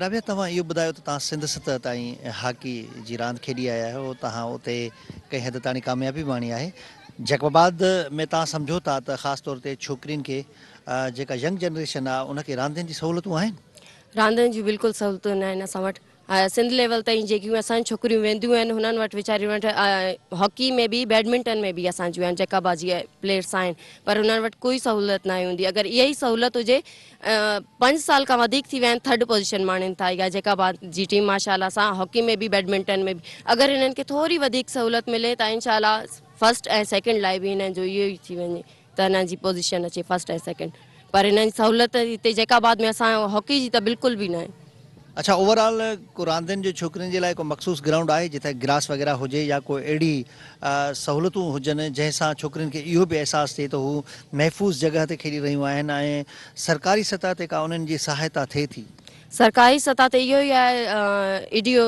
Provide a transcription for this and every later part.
رابعه توهان اهو ٻڌايو ته توهان سنڌ سطح تائين هاڪي جي راند کيڏي آيا آهيو، توهان اتي ڪنهن حد تاڻي ڪاميابي به ماڻي آهي. جيڪب آباد ۾ توهان سمجهو ٿا ته خاص طور تي ڇوڪرين کي جيڪا ينگ جنريشن آهي ان کي راندين جي سهولتون آهن؟ راندين جون بلڪل سهولتون ناهن اسان وٽ. سنڌ ليول تائين جيڪيون اسان جون ڇوڪريون وينديون آهن هنن وٽ ويچارين وٽ هاڪي ۾ به بيڊمنٽن ۾ به اسان جون آهن جيڪب آباد جي پليئرس آهن پر هنن وٽ ڪوئي سهولت ناهي هوندي اگر اها ئي سهولت هجي پنج سال کان وڌيڪ ٿي ويا آهن ٿرڊ پوزيشن ماڻين ٿا اها جيڪب آباد جي ٽيم ماشاء الله سان هاڪي ۾ به بيڊمنٽن ۾ به اگر هنن کي ٿوري وڌيڪ سهولت ملي ته انشاء الله فرسٽ ۽ سيڪنڊ لاء به هنن جو اهو ئي ٿي وڃي ته هنن جي پوزيشن اچي فرسٽ ۽ سيڪنڊ پر هنن جي سهولت هتي جيڪب آباد ۾ اسان هاڪي جي ته بلڪل به ناهي. اڇا اوور آل ڪو راندين جو ڇوڪرين جي لاء ڪو مخصوص گرائونڊ آهي جتي گراس وغيره هجي يا ڪو اهڙي سهولتون هجن جنهن سان ڇوڪرين کي اهو به احساس ٿئي ته هو محفوظ جڳهه تي کيڏي رهيون آهن ۽ سرڪاري سطح تي ڪا انهن جي سهائتا ٿئي ٿي؟ سرڪاري سطح تي اهو ئي آهي اي ڊي او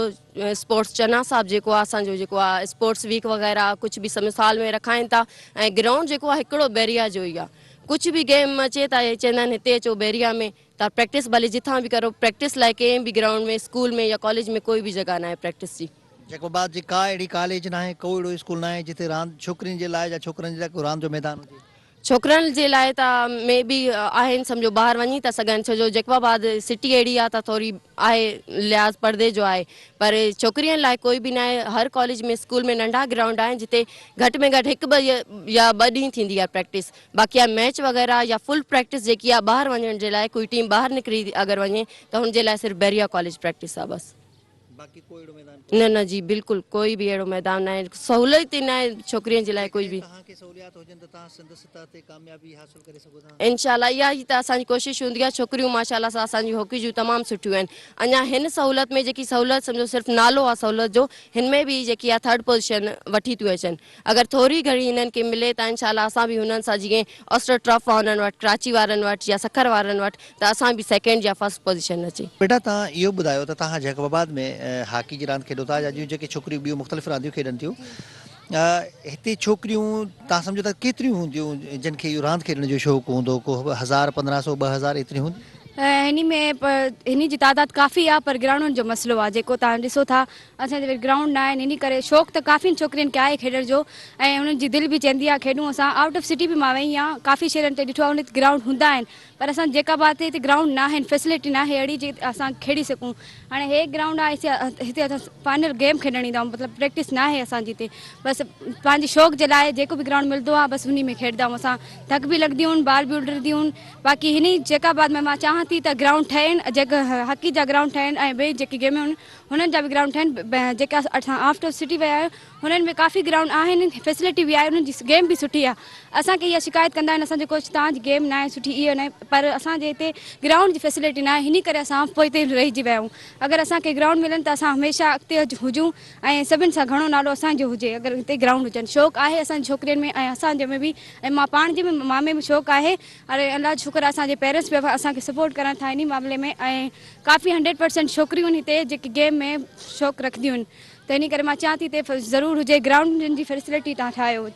اسپورٽس چنا صاحب جيڪو آهي اسان جو جيڪو آهي اسپورٽس ويڪ وغيره ڪجهه به سمجهو سال ۾ رکائين ٿا ۽ گرائونڊ جيڪو آهي هڪڙو بحريا جو ئي آهي ڪجهه به گيم اچي ته چوندا آهن هتي اچو بحريا ۾ ته پريڪٽس ڀلي جتان به ڪرو پريڪٽس لاء ڪنهن به گرائونڊ ۾ اسڪول ۾ يا ڪاليج ۾ ڪوئي به جڳهه ناهي پريڪٽس جي. جيڪب آباد جي ڪا اهڙي ڪاليج ناهي ڪو اهڙو اسڪول ناهي جتي راند ڇوڪرين جي لاء يا ڇوڪرن جي لاء ڪو راند جو ميدان هجي. ڇوڪرن جي لاء ته مي بي آهن سمجهو ٻاهر وڃي ٿا سگهن ڇو جو جيڪب آباد سٽي اهڙي آهي ته ٿوري آهي لحاظ پردي جو آهي پر ڇوڪرين لاء ڪوئي به ناهي هر ڪاليج ۾ اسڪول ۾ ننڍا گرائونڊ آهن جتي گهٽ ۾ گهٽ هڪ ٻه يا ٻه ڏينهن ٿيندي آهي پريڪٽس باقي آهي ميچ وغيره يا فل پريڪٽس جيڪي آهي ٻاهر وڃڻ جي لاء ڪوئي ٽيم ٻاهر نڪري اگر وڃي ته هن جي لاء صرف بحريه ڪاليج پريڪٽس آهي بس. باقي ڪو اهڙو ميدان ڪونهي. نه نه جي بلڪل ڪوئي به اهڙو ميدان ناهي سهولت ئي ناهي ڇوڪرين جي لاء ڪوئي به. جيڪڏهن توهان کي سهوليات هجن ته توهان سنڌ سطح تي ڪاميابي حاصل ڪري سگهو ٿا. انشاء الله اها ئي ته اسان جي ڪوشش هوندي آهي ڇوڪريون ماشاء الله سان اسان جون هاڪي جون تمام سٺيون آهن اڃا هن سهولت ۾ جيڪي سهولت سمجهو صرف نالو آهي سهولت جو هن ۾ به جيڪي آهي ٿرڊ پوزيشن وٺي ٿيون اچن اگر ٿوري گهڻي هنن کي ملي ته انشاء الله اسان به هنن سان جيئن آسٽر ٽرف آ هنن وٽ ڪراچي وارن وٽ يا سکر وارن وٽ ته اسان به سيڪنڊ يا فرسٽ پوزيشن اچي. بيٽا توهان اهو ٻڌايو ته توهان جيڪب آباد ۾ هاڪي جي راند کيڏو ٿا يا جون جيڪي ڇوڪريون ٻيون مختلف رانديون کيڏن ٿيون هتي ڇوڪريون توهان سمجهو ٿا ڪيتريون هونديون جن کي اهو راند کيڏڻ جو شوق هوندو ڪو هزار 15 سو 2000 ايتريون هونديون؟ هني ۾ هني جي تعداد ڪافي آ پر گرائونڊن جو مسئلو آ جيڪو توهان ڏسو ٿا اسان جي وٽ گرائونڊ نه آهن انهي ڪري شوق ته ڪافي ڇوڪرين کي آهي کيڏڻ جو ۽ انهن جي دل به چوندي آهي کيڏون اسان آئوٽ آف سٽي به مان وئي آهيان ڪافي شهرن تي ڏٺو آهي انهي تي گرائونڊ هوندا آهن پر اسان جيڪب آباد تي هتي گرائونڊ نه آهن فيسلٽي نه آهي اهڙي جي اسان کيڏي سگهون هاڻي هي گرائونڊ آهي هتي اسان فائنل گيم کيڏڻ ايندا آهيون مطلب پريڪٽس نه آهي اسان جي هتي بس پنهنجي شوق جي لاء جيڪو به گرائونڊ ملندو آهي بس انهي ۾ کيڏندا آهيون اسان ٿڪ به لڳنديون آهن بال به اڏرنديون آهن باقي هني جيڪب آباد ۾ مان چاهان ٿي ته گرائونڊ ٺهن جيڪ هاڪي جا گرائونڊ ٺهن ۽ ٻي جيڪي گيمون آهن هنن جا به گرائونڊ ٺهن جيڪا اسان آفٽ آف سٽي ويا آهيون هنن ۾ ڪافي گرائونڊ آهن فيسلٽي به آهي انهن جي گيم به سٺي آهي اسان کي اها شڪايت ڪندا آهن اسان جي ڪوچ توهان جي گيم ناهي سٺي اهو ناهي پر اسان جي هتي گرائونڊ جي فيسلٽي ناهي هن ڪري اسان پوئتي رهجي ويا آهيون اگر اسان کي گرائونڊ ملن ته اسان هميشه اڳتي هجون ۽ سڀن سان گهڻو نالو اسان جو هجي اگر هتي گرائونڊ هجن شوق آهي اسان جي ڇوڪرين ۾ ۽ اسان جي ۾ به ۽ مان پاڻ جي به مان ۾ به شوق آهي اري الله جو شڪر آهي اسان جي پيرنٽس به اسان کي سپورٽ ڪرن ٿا انهي معاملي ۾ ۽ ڪافي هنڊريڊ پرسينٽ ڇوڪريون آهن هتي جيڪي گيم ۾ شوق رکنديون آهن ته انهي ڪري مان چاهيان ٿي هتي ضرور هجي گرائونڊن جي فيسلٽي تهان ٺاهيو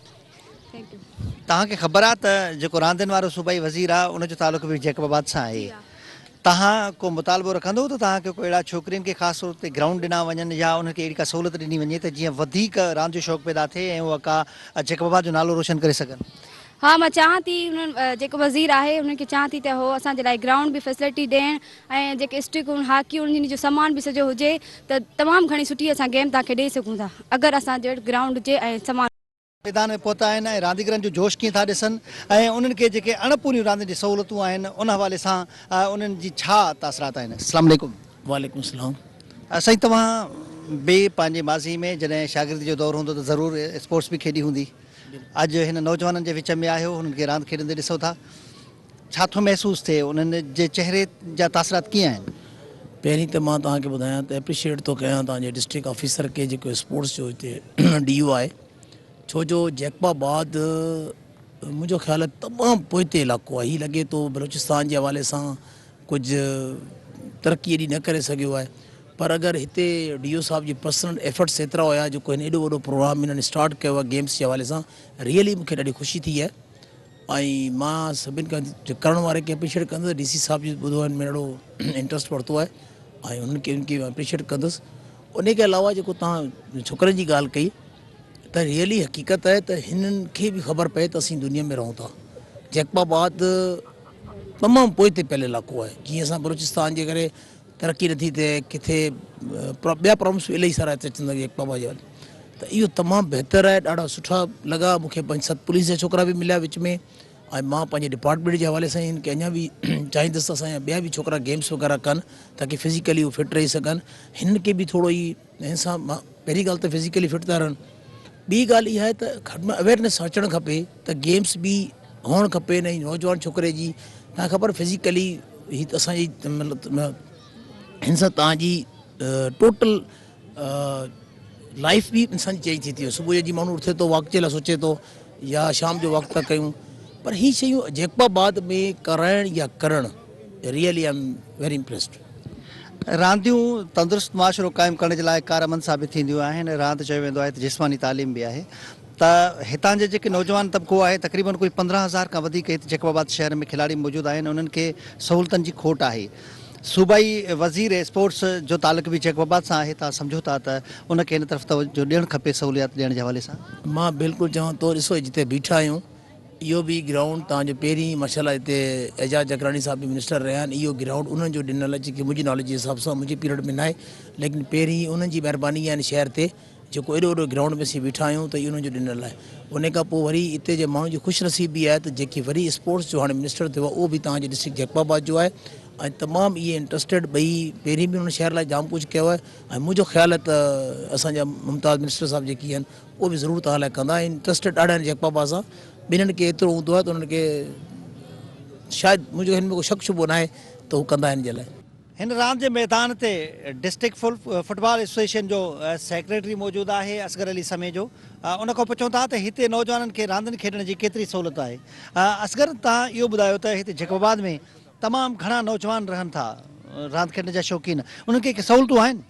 thank you. توهان کي خبر آهي ته جيڪو راندين وارو صوبائي وزير آهي ان جو تعلق به جيڪب آباد سان آهي توهان ڪو مطالبو رکندو ته توهان کي ڪو اهڙا ڇوڪرين کي خاص طور تي گرائونڊ ڏنا وڃن يا انهن کي اهڙي ڪا سهولت ڏني وڃي ته جيئن وڌيڪ راند جو شوق پيدا ٿئي ۽ اها ڪا جيڪب آباد جو نالو روشن ڪري سگهن. ها مان چاهان ٿي انهن جيڪو وزير آهي انهن کي چاهان ٿي ته هو اسان جي لاء گرائونڊ به فيسلٽي ڏين ۽ جيڪي اسٽڪون هاڪيون انهن جو سامان به سڄو هجي ته تمام گهڻي سٺي اسان گيم توهان کي ڏئي سگهون ٿا اگر اسان جي وٽ گرائونڊ هجي ۽ سامان. ميدان ۾ پهتا آهن ۽ رانديگرن جو جوش ڪيئن ٿا ڏسن ۽ انهن کي جيڪي اڻ پوريون راندين جي سهولتون آهن ان حوالي سان انهن جي ڇا تاثرات آهن. السلام عليڪم. وعليڪم السلام. سائين توهان به پنهنجي ماضي ۾ جڏهن شاگردي جو دور هوندو ته ضرور اسپورٽس به کيڏي هوندي. اڄ هن نوجوانن جي وچ ۾ آهيو، هنن کي راند کيڏندي ڏسو ٿا، ڇا ٿو محسوس ٿئي؟ انهن جي چهري جا تاثرات ڪيئن آهن؟ پهرين ته مان توهان کي ٻڌايان ته اپريشيئيٽ ٿو ڪيان توهان جي ڊسٽرڪٽ آفيسر کي جيڪو اسپورٽس جو هتي ڊي او آهي ڇو جو جيڪب آباد منهنجو خيال آهي تمام پوئتي علائقو آهي هي لڳي ٿو بلوچستان جي حوالي سان ڪجهه ترقي ايڏي نه ڪري سگهيو آهي پر اگر هتي ڊي او صاحب جي پرسنل ايفرٽس ايترا هيا جيڪو هن ايڏو وڏو پروگرام هنن اسٽارٽ ڪيو آهي گيمس جي حوالي سان ريئلي مونکي ڏاڍي خوشي ٿي آهي ۽ مان سڀن کان ڪرڻ واري کي اپريشيئيٽ ڪندس ڊي سي صاحب جي ٻڌو آهي ۾ اهڙو انٽرسٽ ورتو آهي ۽ انهن کي ان کي اپريشيٽ ڪندس ان کي علاوه جيڪو توهان ڇوڪرن جي ڳالهه ڪئي ته ريئلي حقيقت آهي ته هنن کي به خبر پئي ته اسين دنيا ۾ رهون ٿا. جيڪب آباد تمام پوئتي پيل علائقو آهي جيئن اسان بلوچستان جي ڪري ترقي نٿي ٿئي ڪٿي ٻيا پرابلمس به الائي سارا هتي اچن ٿا جيڪب آباد جا ته اهو تمام بهتر آهي ڏاڍا سٺا لڳا مون کي پنج ست پوليس جا ڇوڪرا به مليا وچ ۾ ۽ مان پنهنجي ڊپارٽمينٽ جي حوالي سان هن کي اڃا به چاهيندس ته اسان جا ٻيا به ڇوڪرا گيمس وغيره ڪن تاڪي فزيڪلي هو فٽ رهي سگهن هنن کي به ٿورو ئي هن سان پهرين ڳالهه ته فزيڪلي فٽ ٿا رهن ٻي ڳالهه اها آهي ته گهٽ ۾ اويرنيس اچڻ کپي ته گيمس به هئڻ کپي ۽ نوجوان ڇوڪري جي تان خبر فزيڪلي هي ته اسان جي مطلب هن سان تان جي ٽوٽل لائف به انسان جي چينج ٿي ٿي وڃي صبح جو جي ماڻهو اٿي ٿو واڪ جي لاء سوچي ٿو يا شام جو واڪ ٿا ڪيون پر هي شيون جيڪب آباد ۾ ڪرائڻ يا ڪرڻ really I am very impressed. رانديون تندرست معاشرو قائم ڪرڻ جي لاء ڪارآمد ثابت ٿينديون آهن. راند چيو ويندو آهي ته جسماني تعليم به آهي ته هتان جي جيڪي نوجوان طبقو آهي تقريبن ڪجهه 15 هزار کان وڌيڪ هت جيڪب آباد شهر ۾ کلاڙي موجود آهن انهن کي سهولتن جي کوٽ آهي. صوبائي وزير اسپورٽس جو تعلق به جيڪب آباد سان آهي توهان سمجهو ٿا ته ان کي هن طرف توجه ڏيڻ کپي سهوليات ڏيڻ جي حوالي سان؟ مان بلڪل چوان ٿو ڏسو جتي بيٺا آهيون اهو به گرائونڊ توهان جو پهرين ماشاء الله هتي اعجاز جکراڻي صاحب به منسٽر رهيا آهن اهو گرائونڊ انهن جو ڏنل آهي جيڪي منهنجي ناليج جي حساب سان منهنجي پيريڊ ۾ ناهي ليڪن پهرين انهن جي مهرباني آهي هن شهر تي جيڪو ايڏو وڏو گرائونڊ ۾ اسين بيٺا آهيون ته اهو انهن جو ڏنل آهي ان کان پوء وري هتي جي ماڻهن جي خوش نصيبي آهي ته جيڪي وري اسپورٽس جو هاڻي منسٽر ٿيو آهي اهو به توهان جي ڊسٽرڪٽ جيڪب آباد جو آهي ۽ تمام اهي انٽرسٽيڊ ٻئي پهرين به انهن شهر لاء جام ڪجهه ڪيو آهي ۽ منهنجو خيال آهي ته اسان جا ممتاز منسٽر صاحب جيڪي آهن اهو به ضرور توهان لاء ڪندا ۽ انٽرسٽيڊ ڏاڍا آهن جيڪب آباد سان ٻنهن کي ايترو هوندو آهي ته انهن کي شايد منهنجو هن ۾ ڪو شڪ شبهو ناهي ته هو ڪندا هن جي لاء. هن راند جي ميدان تي ڊسٽرڪٽ فٽبال ايسوسيئيشن جو سيڪريٽري موجود آهي اصغر علي سميجو ان کان پڇون ٿا ته هتي نوجوانن کي راندين کيڏڻ جي ڪيتري سهولت آهي اصغر توهان اهو ٻڌايو ته هتي جيڪب آباد ۾ تمام گهڻا نوجوان رهن ٿا راند کيڏڻ جا شوقين انهن کي ڪي سهولتون آهن؟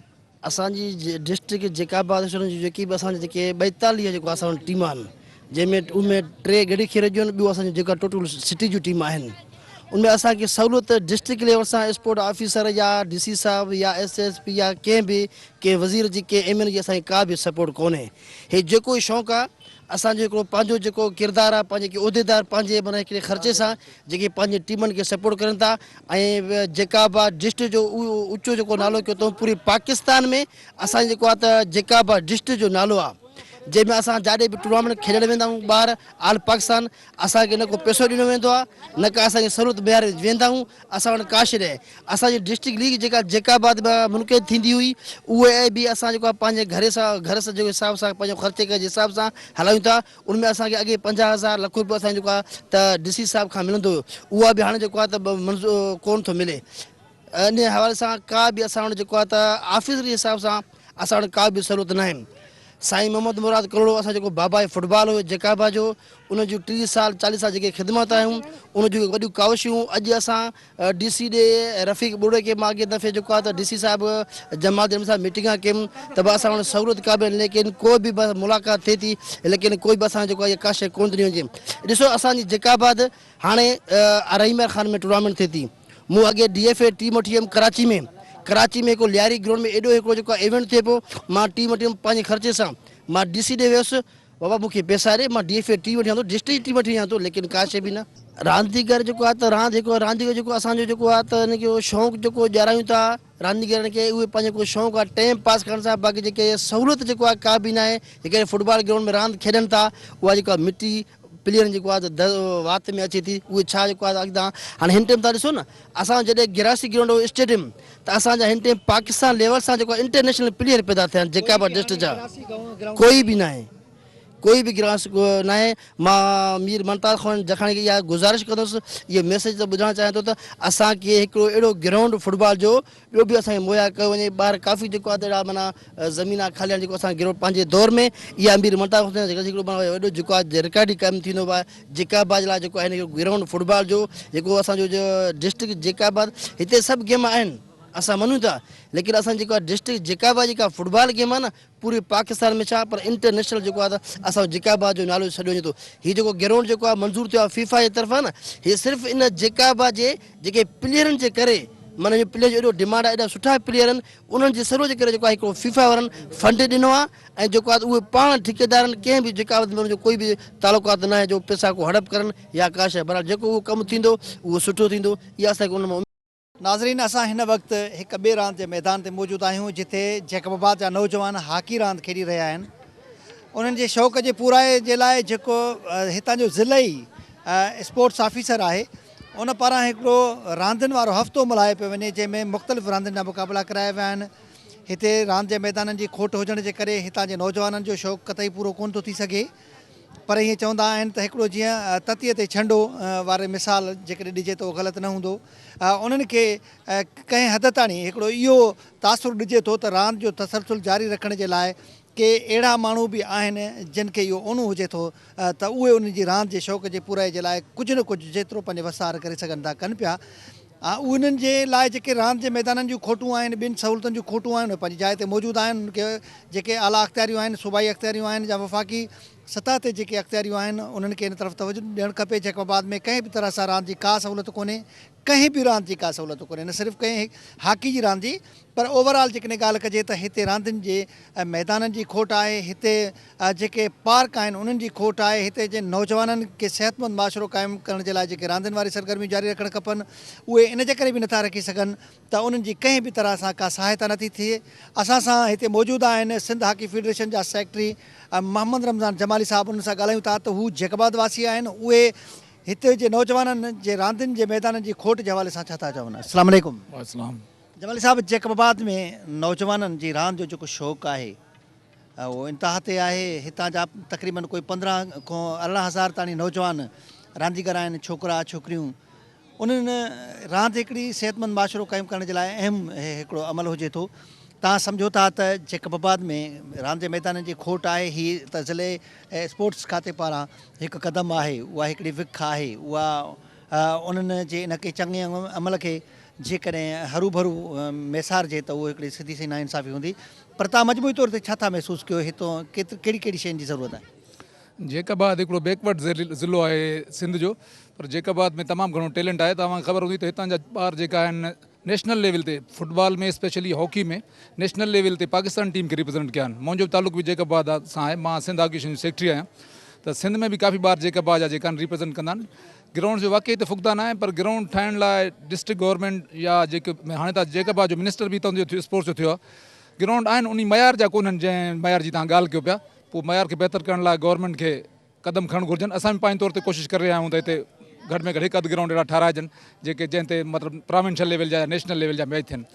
اسان جي ڊسٽرڪٽ جيڪب آباد جون جيڪي به اسان جي جيڪي 42 جيڪو اسان وٽ ٽيم آهن جنهن ۾ ان ۾ ٽي ڳڙهي کير جون آهن ٻيو اسان جون جيڪا ٽوٽل سٽي جون ٽيم آهن ان ۾ اسان کي سهولت ڊسٽرڪٽ ليول سان اسپورٽ آفيسر يا ڊي سي صاحب يا ايس ايس پي يا ڪنهن به ڪنهن وزير جي ڪنهن ايم اين جي اسان کي ڪا به سپورٽ ڪونهي هي جيڪو شوق آهي اسان جو هڪڙو پنهنجو جيڪو ڪردار آهي پنهنجي ڪي عهديدار پنهنجي معنيٰ هڪڙي خرچي سان جيڪي پنهنجي ٽيمن کي سپورٽ ڪرن ٿا ۽ جيڪا به ڊسٽرڪٽ جو اچو جيڪو نالو ڪيو اٿئون پوري پاڪستان ۾ اسان جيڪو آهي ته جيڪا به ڊسٽرڪٽ جو نالو آهي جنهن ۾ اسان جاڏي به ٽورنامينٽ کيڏڻ ويندا آهيون ٻاهر آل پاڪستان اسان کي نه ڪو پئسو ڏنو ويندو آهي نه ڪا اسان کي سهولت مياري ويندا آهيون اسان وٽ ڪا شيء ناهي. اسان جي ڊسٽرڪٽ ليگ جيڪا جيڪب آباد ۾ منعقد ٿيندي هئي اهي به اسان جيڪو آهي پنهنجي گهر سان گهر سان جيڪو حساب سان پنهنجو خرچي جي حساب سان هلايون ٿا ان ۾ اسان کي اڳي 50 هزار لک روپيو اسان جيڪو آهي ته ڊي سي صاحب کان ملندو هيو اها به هاڻي جيڪو آهي ته منظور ڪونه ٿو ملي ان حوالي سان ڪا به اسان وٽ جيڪو آهي ته آفيسر جي حساب سان اسان وٽ ڪا به سهولت ناهي سائين محمد مراد ڪلهوڙو اسان جيڪو باباء فٽبال هيو جيڪب آباد جو ان جون 30 سال 40 سال جيڪي خدمت آهيون ان جون وڏيون ڪاوشون اڄ اسان ڊي سي ڏي رفيق ٻرڙي کي مان اڳئين دفعي جيڪو آهي ته ڊي سي صاحب جمال جرم صاحب ميٽنگا ڪيم ته به اسان وٽ سهولت ڪا به ليڪن ڪو به بس ملاقات ٿئي ٿي ليڪن ڪوئي به اسان جيڪو آهي ڪا شيء ڪونه ڏني وڃي ڏسو اسان جي جيڪب آباد هاڻي رحيم يار خان ۾ ٽورنامينٽ ٿئي ٿي مون اڳي ڊي ايف اي ٽيم وٺي ويم ڪراچي ۾ ڪراچي ۾ هڪڙو لياري گرائونڊ ۾ ايڏو هڪڙو جيڪو ايونٽ ٿئي پيو مان ٽيم وٺي ويم پنهنجي خرچي سان مان ڊي سي ڏي ويس بابا مون کي پئسا ڏي مان ڊي ايف اي ٽيم وٺي آندو ڊسٽرڪٽ ٽيم وٺي آندو ليڪن ڪا شي به نه. رانديگر جيڪو آهي ته راند هڪ رانديگر جيڪو اسان جو جيڪو آهي ته ان کي شوق جيڪو ڏيارايون ٿا رانديگرن کي اهي پنهنجو ڪو شوق آهي ٽيم پاس ڪرڻ سان باقي جيڪي سهولت جيڪو آهي ڪا به ناهي جيڪڏهن فٽبال گرائونڊ ۾ راند کيڏن ٿا اها جيڪا مٽي پليئرن جيڪو آهي ته وات ۾ اچي ٿي اهي ڇا جيڪو آهي اڳتان هاڻي هن ٽيم تان ڏسو نه اسان جڏهن گراسي گرائونڊ هو اسٽيڊيم ته اسان جا هن ٽيم پاڪستان ليول سان جيڪو انٽرنيشنل پليئر پيدا ٿيا آهن جيڪا به ڊسٽرڪٽ جا ڪوئي به ناهي ڪوئي به گراس ناهي مان مير ممتاز خان جکاڻي کي اها گذارش ڪندس اهو ميسيج ته ٻڌائڻ چاهيان ٿو ته اسان کي هڪڙو اهڙو گرائونڊ فٽبال جو ٻيو به اسان کي مهيا ڪيو وڃي ٻاهر ڪافي جيڪو آهي ته اهڙا معنيٰ زمينا خالي آهن جيڪو اسان گرائونڊ پنهنجي دور ۾ اها مير ممتاز خان جيڪو هڪڙو معنيٰ وڏو جيڪو آهي رڪارڊ ئي قائم ٿيندو آهي جيڪب آباد لاء جيڪو آهي گرائونڊ فٽبال جو جيڪو اسان جو ڊسٽرڪٽ جيڪب آباد هتي سڀ گيم آهن اسان مڃون ٿا ليڪن اسان جيڪو ڊسٽرڪٽ جيڪب آباد جيڪا فٽبال گيم آهي نه پوري پاڪستان ۾ ڇا پر انٽرنيشنل جيڪو آهي ته اسان جو جيڪب آباد جو نالو سڏيو وڃي ٿو هي جيڪو گرائونڊ جيڪو آهي منظور ٿيو آهي فيفا جي طرفان نه هي صرف ان جيڪب آباد جي جيڪي پليئرن جي ڪري معنيٰ جو پليئر جو ايڏو ڊمانڊ آهي ايڏا سٺا پليئر آهن انهن جي سرو جي ڪري جيڪو آهي هڪڙو فيفا وارن فنڊ ڏنو آهي ۽ جيڪو آهي اهي پاڻ ٺيڪيدارن ڪنهن به جيڪا ۾ انهن جو ڪوئي به تعلقات ناهي جو پئسا ڪو هڙپ ڪرن يا ڪا شيء بهرحال جيڪو اهو ڪم ٿيندو اهو سٺو ٿيندو اها اسان کي ان مان ناظرين اسان هن وقت هڪ ٻي راند جي ميدان تي موجود آهيون جتي جيڪب آباد جا نوجوان هاڪي راند کيڏي رهيا آهن انهن جي شوق جي پورائي جي لاء جيڪو هتان جو ضلعي اسپورٽس آفيسر آهي ان پاران هڪڙو راندين وارو هفتو ملهايو پيو وڃي جنهن ۾ مختلف راندين جا مقابلا ڪرايا ويا آهن هتي راند جي ميدانن جي کوٽ هجڻ جي ڪري هتان جي نوجوانن جو شوق قطعي پورو ڪونه ٿو ٿي سگهي پر ائين چوندا آهن ته هڪڙو جيئن تتيء تي ڇنڊو واري مثال جيڪڏهن ڏجي ته اهو غلط نه هوندو انهن کي ڪنهن حد تاڻي هڪڙو اهو تاثر ڏجي ٿو ته راند جو تسلسل جاري رکڻ جي لاء ڪي اهڙا ماڻهو به آهن جن کي اهو اونو هجي ٿو ته اهي انهن جي راند جي شوق جي پورائي جي لاء ڪجهه نه ڪجهه جيترو پنهنجي وس آهر ڪري سگهن ٿا ڪن پيا. انهن جي لاء جيڪي راند جي ميدانن جون کوٽون آهن، ٻين سهولتن جون کوٽون آهن اهي پنهنجي جاء تي موجود آهن. انهن کي جيڪي اعليٰ اختياريون آهن، صوبائي اختياريون آهن يا وفاقي سطح تي جيڪي اختياريون آهن انهن کي ان طرف توجه ڏيڻ کپي. جيڪب آباد ۾ ڪنهن به طرح سان راند جي ڪا سهولت ڪونهي، ڪنهن به راند جي ڪا سهولت ڪونهي نه صرف ڪنهن هاڪي جي راند جي پر اوور آل جيڪڏهن ڳالهه ڪجي ته هتي راندين جي ميدانن جي کوٽ آهي، هتي جيڪي پارڪ آهن انهن جي کوٽ آهي، هتي جي نوجوانن کي صحتمند معاشرو قائم ڪرڻ جي لاء جيڪي راندين واري سرگرميون جاري رکڻ کپن اهي ان جي ڪري به نٿا رکي سگهن ته انهن جي ڪنهن به طرح سان ڪا سهائتا نٿي ٿئي. اسان سان هتي موجود آهن سنڌ هاڪي فيڊريشن جا سيڪريٽري محمد رمضان جمالي صاحب انهن سان ڳالهايون ٿا ته هو جيڪب آباد واسي آهن اهي هتي جي نوجوانن جي راندين جي ميدانن جي کوٽ جي حوالي سان ڇا ٿا چون. السلام عليڪم. وعليڪم السلام. جمالي صاحب جيڪب آباد ۾ نوجوانن جي راند جو جيڪو شوق آهي اهو انتها تي آهي هتان جا تقريبن ڪوئي 15 کان 18 هزار تاڻي نوجوان رانديگر آهن ڇوڪرا ڇوڪريون انهن راند هڪڙي صحتمند معاشرو قائم ڪرڻ جي لاء اهم هڪڙو عمل هجي ٿو توهان سمجهو ٿا ته جيڪب آباد ۾ راند جي ميدانن جي کوٽ آهي هي ته ضلعي اسپورٽس کاتي پاران هڪ قدم آهي اها هڪڙي وک آهي اها انهن جي ان کي چڱي عمل کي جيڪڏهن هروڀرو ميسارجي ته اهو هڪڙي سڌي سئي ناانصافي هوندي پر توهان مجموعي طور تي ڇا ٿا محسوس ڪيو هتو ڪهڙي ڪهڙي شين جي ضرورت آهي؟ جيڪب آباد هڪڙو بيڪ ورڊ ضلعو آهي سنڌ جو پر جيڪب آباد ۾ تمام گهڻو ٽيلنٽ آهي توهان کي خبر هوندي ته هتان جا ٻار جيڪا آهن نيشنل ليول تي football ۾ specially hockey ۾ national level تي پاڪستان ٽيم کي ريپريزنٽ ڪيا آهن منهنجو تعلق به جيڪب آباد سان آهي مان سنڌ هاڪي ايسوسيئيشن جو سيڪريٽري آهيان ته سنڌ ۾ به ڪافي ٻار جيڪب آباد جا جيڪا آهن ريپريزنٽ ڪندا آهن گرائونڊ جو واقعي ته فقدان آهي پر گرائونڊ ٺاهڻ لاء ڊسٽرڪٽ گورنمينٽ يا جيڪي هاڻي ته جيڪب آباد جو منسٽر به هتان جو اسپورٽس جو ٿيو آهي گرائونڊ آهن انهي معيار جا ڪونهن جنهن معيار جي توهان ڳالهه ڪيو پيا پوء معيار کي بهتر ڪرڻ لاء گورنمينٽ کي قدم کڻڻ گهرجن اسان به پنهنجي طور تي ڪوشش ڪري رهيا آهيون ته هتي گهٽ ۾ گهٽ هڪ اڌ گرائونڊ اهڙا ٺهرائجن جيڪي جنهن تي مطلب پراونشل ليول جا يا نيشنل ليول جا ميچ ٿين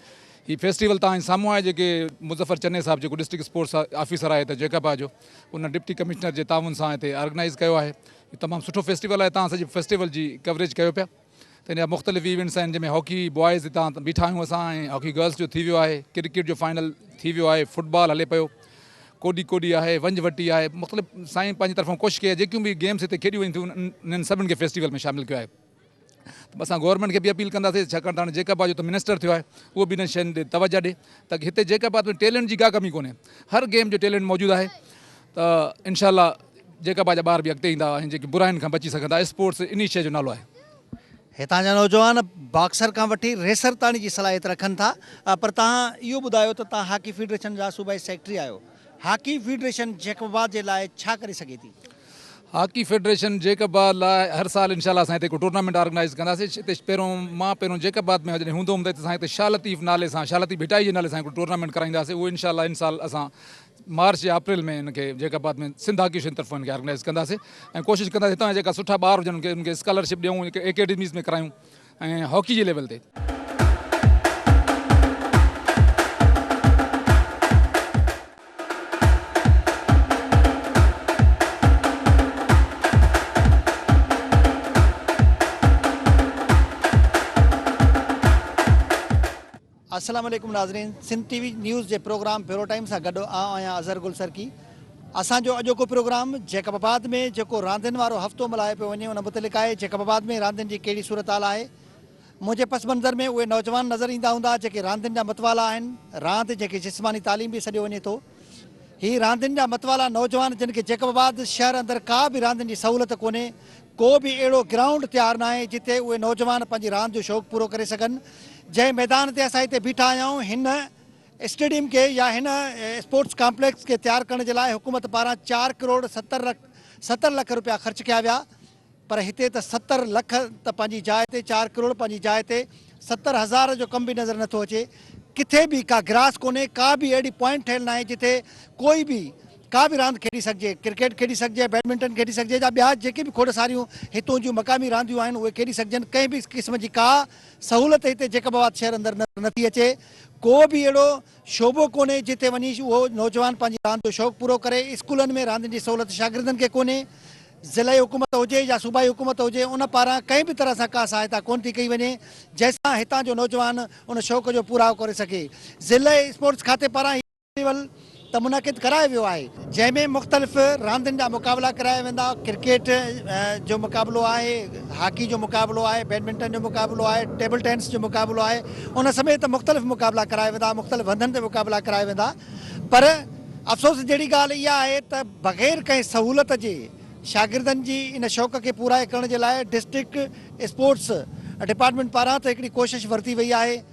هي فيسٽيول توهان جي سامهون آهي جيڪي مظفر چني صاحب جيڪو ڊسٽرڪٽ اسپورٽس آفيسر آهي هتي جيڪب آباد جو ان ڊپٽي ڪمشنر جي تعاون سان هتي آرگنائيز ڪيو آهي هي تمام سٺو فيسٽيول آهي توهان سڄي فيسٽيول جي ڪوريج ڪيو پيا ته ان جا مختلف ايونٽس آهن جنهن ۾ هاڪي بوائز هتان بيٺا آهيون اسان ۽ هاڪي گرلس جو ٿي ويو آهي ڪرڪيٽ جو فائنل ٿي ويو آهي فٽبال هلي پيو ڪوڏي ڪوڏي آهي ونجهه وٽي آهي مختلف سائين پنهنجي طرفان ڪوشش ڪئي آهي جيڪيون به گيمس هتي کيڏيون وڃن ٿيون انهن سڀني کي فيسٽيول ۾ شامل ڪيو آهي ته اسان گورنمينٽ کي به اپيل ڪنداسين ڇاڪاڻ ته هاڻي جيڪب آباد جو ته منسٽر ٿيو آهي اهو به انهن شين تي توجه ڏي ته هتي جيڪب آباد ۾ ٽيلنٽ جي ڪا ڪمي ڪونهي هر گيم جو ٽيلنٽ موجود آهي ته انشاء الله جيڪب آباد جا ٻار به اڳتي ايندا ۽ جيڪي براين کان بچي سگهندا اسپورٽس انهي شيء جو نالو آهي. هتان جا نوجوان باڪسر کان وٺي ريسر تاڻي جي صلاحيت رکن ٿا پر توهان اهو ٻڌايو ته توهان هاڪي فيڊريشن جا صوبائي سيڪريٽري آهيو هاڪي فيڊريشن جيڪب آباد جي لاء ڇا ڪري سگهي ٿي؟ هاڪي فيڊريشن جيڪب آباد لاء هر سال انشاء الله اسان هتي هڪ ٽورنامينٽ آرگنائيز ڪنداسين هتي پهريون مان پهريون جيڪب آباد ۾ جڏهن هوندو هوم ته هتي اسان هتي شاهه لطيف نالي سان شاهه لطيف ڀٽائي جي نالي سان هڪڙو ٽورنامينٽ ڪرائينداسين اهو انشاء الله ان سال اسان مارچ يا اپريل ۾ ان کي جيڪب آباد ۾ سنڌ هاڪي ايسوسيئيشن طرفان ان کي آرگنائيز ڪنداسين ۽ ڪوشش ڪنداسين هتان جا جيڪا سٺا ٻار هجن انهن کي اسڪالرشپ ڏيون اڪيڊميز ۾ ڪرايون ۽ هاڪي جي ليول تي. السلام عليڪم ناظرين سنڌ ٽي وي نيوز جي پروگرام بيورو ٽائيم سان گڏ آئون آهيان اظهر گل سرڪي اسان جو اڄوڪو پروگرام جيڪب آباد ۾ جيڪو راندين وارو هفتو ملهايو پيو وڃي ان متعلق آهي جيڪب آباد ۾ راندين جي ڪهڙي صورتحال آهي منهنجي پس منظر ۾ اهي نوجوان نظر ايندا هوندا جيڪي راندين جا متوالا آهن راند جنهن کي جسماني تعليم به سڏيو وڃي ٿو هي راندين جا متوالا نوجوان جن کي جيڪب آباد شهر اندر ڪا به راندين جي سهولت ڪونهي ڪو به اهڙو گرائونڊ تيار ناهي جتي اهي نوجوان پنهنجي راند جو شوق پورو ڪري سگهن. جنهن ميدان تي اسان هتي بيٺا آهيون هن اسٽيڊيم کي يا هن اسپورٽس ڪامپليڪس کي تيار ڪرڻ جي لاء حڪومت پاران چار ڪروڙ 70 لک روپيا خرچ ڪيا ويا پر هتي ته 70 لک ته پنهنجي جاء تي چار ڪروڙ پنهنجي جاء تي 70 هزار جو ڪم به نظر نٿو اچي ڪٿي به ڪا گراس ڪونهي ڪا به اهڙي پوائنٽ ٺهيل ناهي جتي ڪوئي به ڪا به راند کيڏي سگهجي ڪرڪيٽ کيڏي سگهجي بيڊمنٽن کيڏي سگهجي يا ٻيا جيڪي به کوڙ ساريون هتون جون مقامي رانديون آهن اهي کيڏي سگهجن ڪنهن به قسم جي ڪا سهولت هتي جيڪب آباد شهر اندر نظر نٿي اچي ڪو به اهڙو شعبو ڪونهي جتي وڃي اهو نوجوان پنهنجي راند جو شوق پورو ڪري، اسڪولن ۾ راندين جي سهولت شاگردن کي ڪونهي، ضلعي حڪومت هجي يا صوبائي حڪومت هجي ان پاران ڪنهن به طرح سان ڪا سهائتا ڪونه ٿي ڪئي وڃي جنهن سان هتان جو نوجوان ان شوق جو پورائو ڪري سگهي، ضلعي اسپورٽس کاتي پاران هي. فيسٽيول ته منعقد ڪرايو ويو آهي، جنهن ۾ مختلف راندين جا مقابلا ڪرايا ويندا، ڪرڪيٽ جو مقابلو آهي، هاڪي جو مقابلو آهي، بيڊمنٽن جو مقابلو آهي، ٽيبل ٽينس جو مقابلو آهي، ان سميت مختلف مقابلا ڪرايا ويندا، مختلف هنڌن تي مقابلا ڪرايا ويندا پر افسوس جهڙي ڳالهه اها آهي ته بغير ڪنهن سهولت جي شاگردن جي ان شوق کي پورائي ڪرڻ جي لاء ڊسٽرڪٽ اسپورٽس ڊپارٽمينٽ پاران ته هڪڙي ڪوشش ورتي وئي آهي،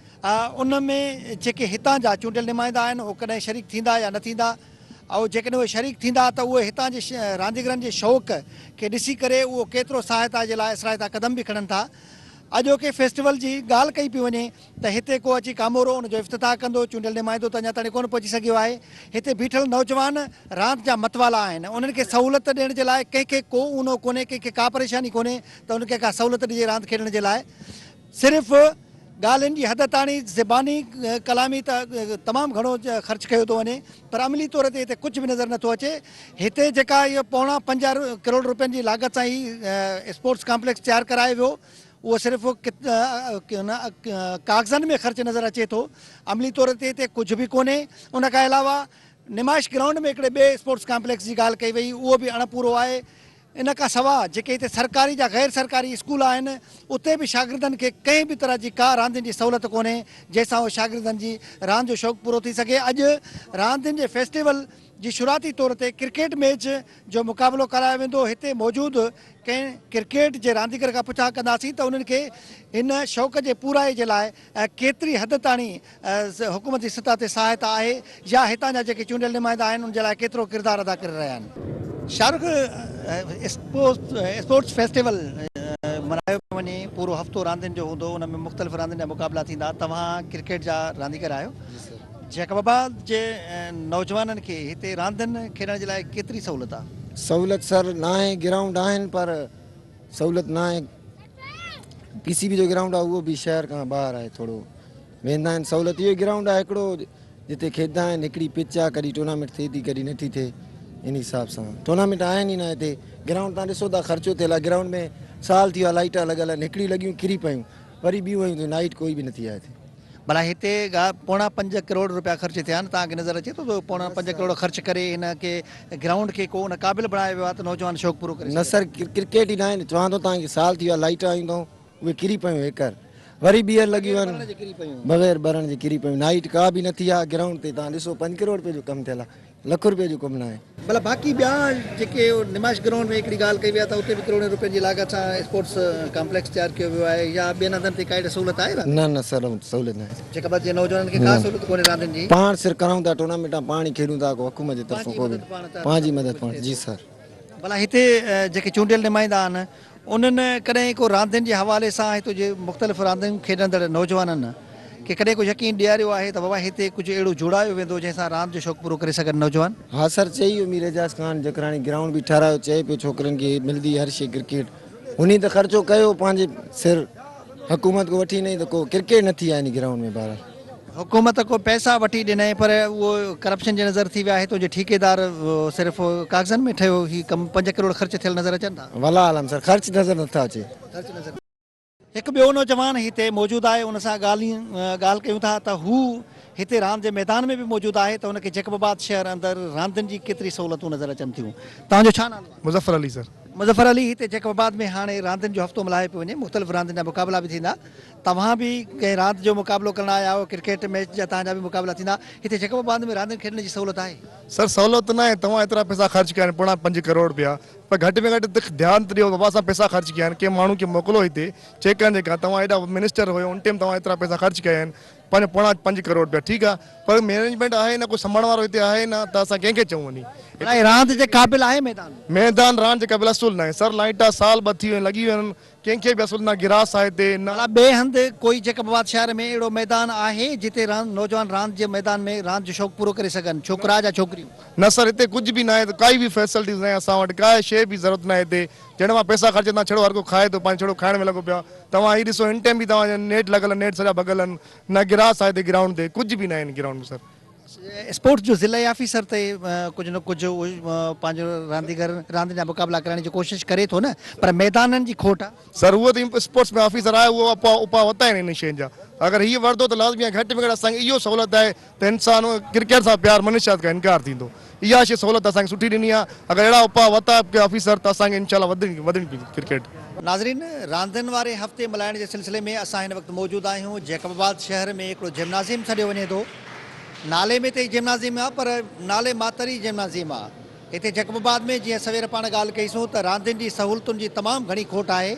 ان ۾ جيڪي هتان جا چونڊيل نمائندا آهن اهي ڪڏهن شريڪ ٿيندا يا نه ٿيندا ۽ جيڪڏهن اهي شريڪ ٿيندا ته اهي هتان جي رانديگرن جي شوق کي ڏسي ڪري اهو ڪيترو سهائتا جي لاء اثرائتا قدم به کڻن ٿا. اڄوڪي فيسٽيول جي ڳالهه ڪئي پئي وڃي ته هتي ڪو اچي ڪامورو ان جو افتتاح ڪندو، چونڊيل نمائندو ته اڃا تائين ڪونه پهچي سگهيو آهي. هتي بيٺل نوجوان راند جا متوالا آهن انهن کي سهولت ڏيڻ جي لاء ڪنهن کي ڪو اونو ڪونهي ڪنهن کي ڪا پريشاني ڪونهي ته انهن کي ڪا سهولت ڏجي راند کيڏڻ جي لاء. صرف ڳالهين جي حد تاڻي زباني ڪلامي ته تمام گهڻو خرچ ڪيو ٿو وڃي پر عملي طور تي هتي ڪجهه به نظر نٿو اچي. هتي جيڪا اهو پوڻا پنج ڪروڙ روپين جي لاڳت سان هي اسپورٽس ڪامپليڪس تيار ڪرايو ويو اهو صرف ڪاغذن ۾ خرچ نظر اچي ٿو عملي طور تي هتي ڪجهه به ڪونهي. ان کان علاوه نمائش گرائونڊ ۾ هڪڙي ٻئي اسپورٽس ڪامپليڪس جي ڳالهه ڪئي وئي اهو به اڻپورو آهي. ان کان سواء جيڪي هتي سرڪاري جا غير سرڪاري اسڪول آهن اتي به شاگردن کي ڪنهن به طرح جي ڪا راندين جي سهولت ڪونهي جنهن سان اهي شاگردن جي راند جو شوق پورو ٿي سگهي اڄ راندين جي فيسٽيول جي شروعاتي طور تي ڪرڪيٽ ميچ جو مقابلو ڪرايو ويندو هتي موجود ڪنهن ڪرڪيٽ جي رانديگر کان پڇا ڪنداسين ته انهن کي هن شوق جي پورائي جي لاء ڪيتري حد تاڻي حڪومت جي سطح تي سهائتا آهي يا هتان جا جيڪي چونڊيل نمائندا آهن ان جي لاء ڪيترو ڪردار ادا ڪري رهيا آهن. شاهه رخ اسپورٽس فيسٽيول ملهايو پيو وڃي، پورو هفتو راندين جو هوندو، ان ۾ مختلف راندين جا مقابلا ٿيندا، توهان ڪرڪيٽ جا رانديگر آهيو، جيڪب آباد جي نوجوانن کي هتي راندين کيڏڻ جي لاء ڪيتري سهولت آهي؟ سهولت سر ناهي، گرائونڊ آهن پر سهولت ناهي، پي سي بي جو گرائونڊ آهي اهو به شهر کان ٻاهر آهي ٿورو ويندا آهن سهولت اهو گرائونڊ آهي هڪڙو جتي کيڏندا آهن هڪڙي پچ آهي ڪڏهن ٽورنامينٽ ٿئي ٿي ڪڏهن نٿي ٿئي ان حساب سان ٽورنامينٽ آهن ئي نه هتي گرائونڊ تان ڏسو ٿا خرچو ٿيل آهي گرائونڊ ۾ سال ٿي ويو آهي لائيٽا لڳل آهن هڪڙي لڳيون ڪري پيون وري ٻيون ويون ٿيون لائيٽ ڪوئي به نٿي آهي هتي. ڀلا هتي پوڻا پنج ڪروڙ روپيا خرچ ٿيا آهن توهان کي نظر اچي ٿو ته پوڻا پنج ڪروڙ خرچ ڪري هن کي گرائونڊ کي ڪو ان قابل بڻايو ويو آهي ته نوجوان شوق پورو ڪري نه سگهن. سر ڪرڪيٽ ئي ناهي چوان ٿو توهان کي سال ٿي ويو آهي لائيٽا آيون اٿئون اهي ڪري پيون هيڪر وري ٻيهر لڳيون آهن بغير ٻرڻ جي ڪري پيون نائيٽ ڪا به نٿي آهي گرائونڊ تي توهان ڏسو پنج ڪروڙ روپيه جو ڪم ٿيل آهي لک روپيه جو ڪم ناهي. ڀلا باقي ٻيا جيڪي نمائش گرائونڊ ۾ هڪڙي ڳالهه ڪئي وئي آهي ته اتي به ڪروڙين روپين جي لاڳت سان اسپورٽس ڪامپليڪس تيار ڪيو ويو آهي يا ٻين هنڌن تي ڪا اهڙي سهولت آهي راندين نه نه سر سهولت ناهي. جيڪب آباد جي نوجوانن کي ڪا سهولت ڪونهي راندين جي. پاڻ سر ڪرايون ٿا ٽورنامينٽ پاڻ ئي کيڏون ٿا ڪو حڪومت جي طرفون ڪو به پنهنجي مدد پاڻ جي سر. ڀلا هتي جيڪي چونڊيل نمائندا آهن انهن ڪڏهن ڪو راندين جي حوالي سان هتو جي مختلف رانديون کيڏندڙ نوجوانن کي ڪڏهن ڪو يقين ڏياريو آهي ته بابا هتي ڪجهه اهڙو جوڙايو ويندو جنهن سان راند جو شوق پورو ڪري سگهن نوجوان؟ ها سر چئي ويو مير اعجاز خان جکراڻي گرائونڊ به ٺهرايو چئي پيو ڇوڪرن کي ملدي هر شي ڪرڪيٽ هني ته خرچو ڪيو پنهنجي سر حڪومت ڪو وٺي نه ته ڪو ڪرڪيٽ نه ٿي آهي هن گرائونڊ ۾ بهرحال. حڪومت ڪو پئسا وٺي ڏنائين پر اهو ڪرپشن جي نظر ٿي ويا هتو جي ٺيڪيدار صرف ڪاغذن ۾ ٺهيو هي ڪم پنج ڪروڙ خرچ ٿيل نظر اچن ٿا. والله عالم سر خرچ نظر نٿا اچي. هڪ ٻيو نوجوان هتي موجود آهي ان سان ڳالهه ڪيون ٿا ته هو هتي راند جي ميدان ۾ به موجود آهي ته هن کي جيڪب آباد شهر اندر راندين جي ڪيتري سهولتون نظر اچن ٿيون. توهان جو ڇا نالو آهي؟ مظفر علي سر. مظفر علي، هتي جيڪب آباد ۾ هاڻي راندين جو هفتو ملهايو پيو وڃي، مختلف راندين جا مقابلا به ٿيندا، توهان به ڪنهن راند جو مقابلو ڪرڻ آيا آهيو، ڪرڪيٽ ميچ جا توهان جا به مقابلا ٿيندا، هتي جيڪب آباد ۾ راندين کيڏڻ جي سهولت آهي؟ سر سهولت ناهي، توهان ايترا پئسا خرچ ڪيا آهن پوڻا پنج ڪروڙ رپيا پر گهٽ ۾ گهٽ ڌيان ته ڏيو بابا اسان پئسا خرچ ڪيا آهن ڪنهن ماڻهو کي موڪلو هتي چيڪ ڪرڻ جي ڪا توهان ايڏا منسٽر هيو ان ٽيم توهان ايترا پئسا خرچ ڪيا آهن پنهنجو پوڻا پنج ڪروڙ رپيا ٺيڪ آ پر مينيجمينٽ آهي نه ڪو سنڀالڻ وارو هتي آهي نه ته اسان ڪنهن کي چئون وڃي. ڀلا راند جي قابل آهي ميدان؟ ميدان راند جي قابل اصل ناهي سر لائيٽا سال ٻه ٿي ويا آهن لڳي ويا آهن ڪنهن کي به اصل نه گراس آهي هتي نه. ڀلا ٻئي هنڌ ڪوئي جيڪب آباد شهر ۾ اهڙو ميدان آهي جتي راند نوجوان راند جي ميدان ۾ راند جو شوق پورو ڪري سگهن ڇوڪرا يا ڇوڪريون؟ نه سر هتي ڪجهه به ناهي ڪائي به فيسلٽيز ناهي اسان وٽ ڪائي شي به ضرورت ناهي هتي جهڙ مان پئسا خرچ تان ڇڙو هر ڪو کائي ٿو پنهنجو ڇڙو کائڻ ۾ لڳو پيو آهي توهان هي ڏسو هن ٽيم به توهان جا نيٽ لڳل آهن نيٽ سڄا ڀڳل آهن نه گراس آهي هتي گرائونڊ تي ڪجهه به ناهي هن گرائونڊ ۾ سر. اسپورٽس جو ضلعي آفيسر ته ڪجهه نه ڪجهه پنهنجو رانديگر راندين جا مقابلا ڪرائڻ جي ڪوشش ڪري ٿو نه پر ميدانن جي کوٽ آهي. سر اهو ته اسپورٽس ۾ آفيسر آهي اهو اپاء اپاء ورتا آهن انهن شين جا اگر هي ورتو ته لازمي آهي گهٽ ۾ گهٽ اسان کي اهو سهولت آهي ته انسان ڪرڪيٽ سان پيار منشيات کان انڪار ٿيندو اها شي سهولت اسان کي سٺي ڏني آهي اگر اهڙا اپاء ورتا ڪي آفيسر ته اسان کي انشاء الله وڌڻي وڌڻي پوندي ڪرڪيٽ. ناظرين راندين واري هفتي ملهائڻ جي سلسلي ۾ اسان هن وقت موجود آهيون جيڪب آباد شهر ۾ هڪڙو جمنازيم سڏيو وڃي ٿو نالي ۾ ته هي جمنازيم آهي پر نالي ماتر ئي جمنازيم آهي هتي جيڪب آباد ۾ جيئن سوير پاڻ ڳالهه ڪئي سون ته راندين جي سهولتن جي تمام گهڻي کوٽ آهي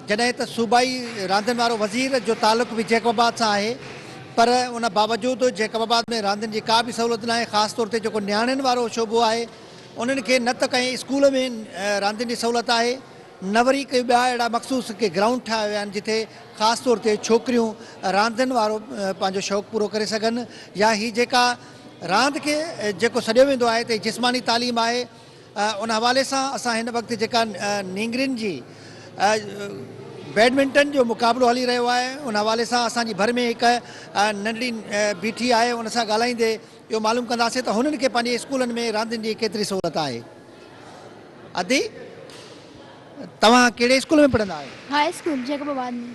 جڏهن ته صوبائي راندين وارو وزير جو تعلق به جيڪب آباد سان آهي پر ان باوجود جيڪب آباد ۾ راندين جي ڪا به سهولت ناهي خاص طور تي جيڪو نياڻين وارو شعبو آهي انهن کي نه ته ڪنهن اسڪول ۾ راندين جي سهولت آهي نه وري ڪي ٻيا اهڙا مخصوص ڪي گرائونڊ ٺاهيا ويا آهن جتي خاص طور تي ڇوڪريون راندين وارو پنهنجو شوق پورو ڪري سگهن يا هي جيڪا راند کي جيڪو سڏيو ويندو آهي ته جسماني تعليم آهي ان حوالي سان اسان هن وقت جيڪا نينگرين جي بيڊمنٽن جو مقابلو هلي رهيو آهي ان حوالي سان اسان جي ڀر ۾ هڪ ننڍڙي بيٺي آهي ان سان ڳالهائيندي اهو معلوم ڪنداسين ته هنن کي پنهنجي اسڪولن ۾ راندين جي ڪيتري سهولت آهي ادي توهان ڪهڙي اسڪول ۾ پڙهندا آهيو؟ High school Jacobabad ۾.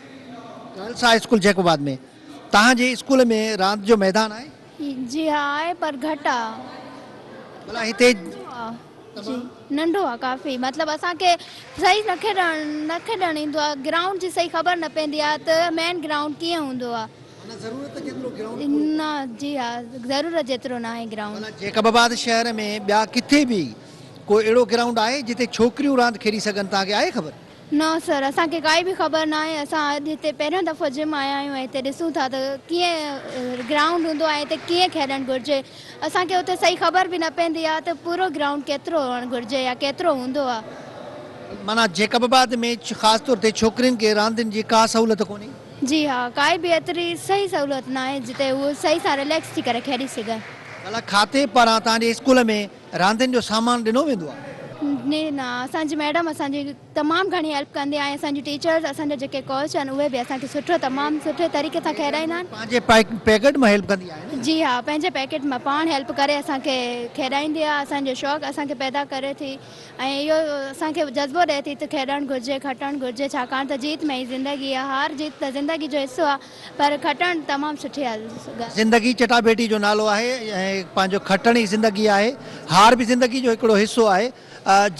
Girls high school Jacobabad ۾ توهان جي اسڪول ۾ راند جو ميدان آهي؟ جي ها آهي پر گهٽ آ. ڀلا هتي جي ننڍو آ ڪافي مطلب اسان کي صحيح نه کيڏڻ نه کيڏڻ ايندو آ گرائونڊ جي صحيح خبر نه پوندي آ ته مين گرائونڊ ڪيئن هوندو آ. معنيٰ ضرورت جيترو گرائونڊ نه جي ها ضرورت جيترو ناهي گرائونڊ. ڀلا جيڪب آباد شهر ۾ ٻيا ڪٿي به ڪو اهڙو گرائونڊ آهي جتي ڇوڪريون راند کيڏي سگهن توهان کي آهي خبر؟ نه سر اسان کي ڪائي به خبر ناهي اسان اڄ هتي پهريون دفعو جم آيا آهيون ۽ هتي ڏسون ٿا ته ڪيئن گرائونڊ هوندو آهي هتي ڪيئن کيڏڻ گهرجي اسان کي اتي صحيح خبر به نه پوندي آهي ته پورو گرائونڊ ڪيترو هئڻ گهرجي يا ڪيترو هوندو آهي. معنيٰ جيڪب آباد ۾ خاص طور تي ڇوڪرين کي راندين جي ڪا سهولت ڪونهي؟ جي ها ڪائي به ايتري صحيح سهولت ناهي جتي هو صحيح سان رليڪس ٿي ڪري کيڏي سگهن. ڀلا کاتي پاران توهان جي اسڪول ۾ راندين جو سامان ڏنو ويندو آهي؟ نه نه اسان جي ميڊم اسان جي تمام گهڻي هيلپ ڪندي آهي اسان جون ٽيچرز اسان جا جيڪي ڪوچ آهن اهي به اسان کي سٺو تمام سٺي طريقي سان کيڏائيندا آهن. پنهنجي پيڪيٽ مان هيلپ ڪندي آهي نه؟ جي ها پنهنجي پيڪيٽ مان پاڻ هيلپ ڪري اسان کي کيڏائيندي آهي اسان جو شوق اسان کي پيدا ڪري ٿي ۽ اهو اسان کي جذبو ڏئي ٿي ته کيڏڻ گهرجي کٽڻ گهرجي ڇاڪاڻ ته جيت ۾ ئي زندگي آهي هار جيت ته زندگي جو حصو آهي پر کٽڻ تمام سٺي ڳالهه. زندگي چٽاڀيٽي جو نالو آهي ۽ پنهنجو کٽڻ ئي زندگي آهي. هار به زندگي جو هڪڙو حصو آهي.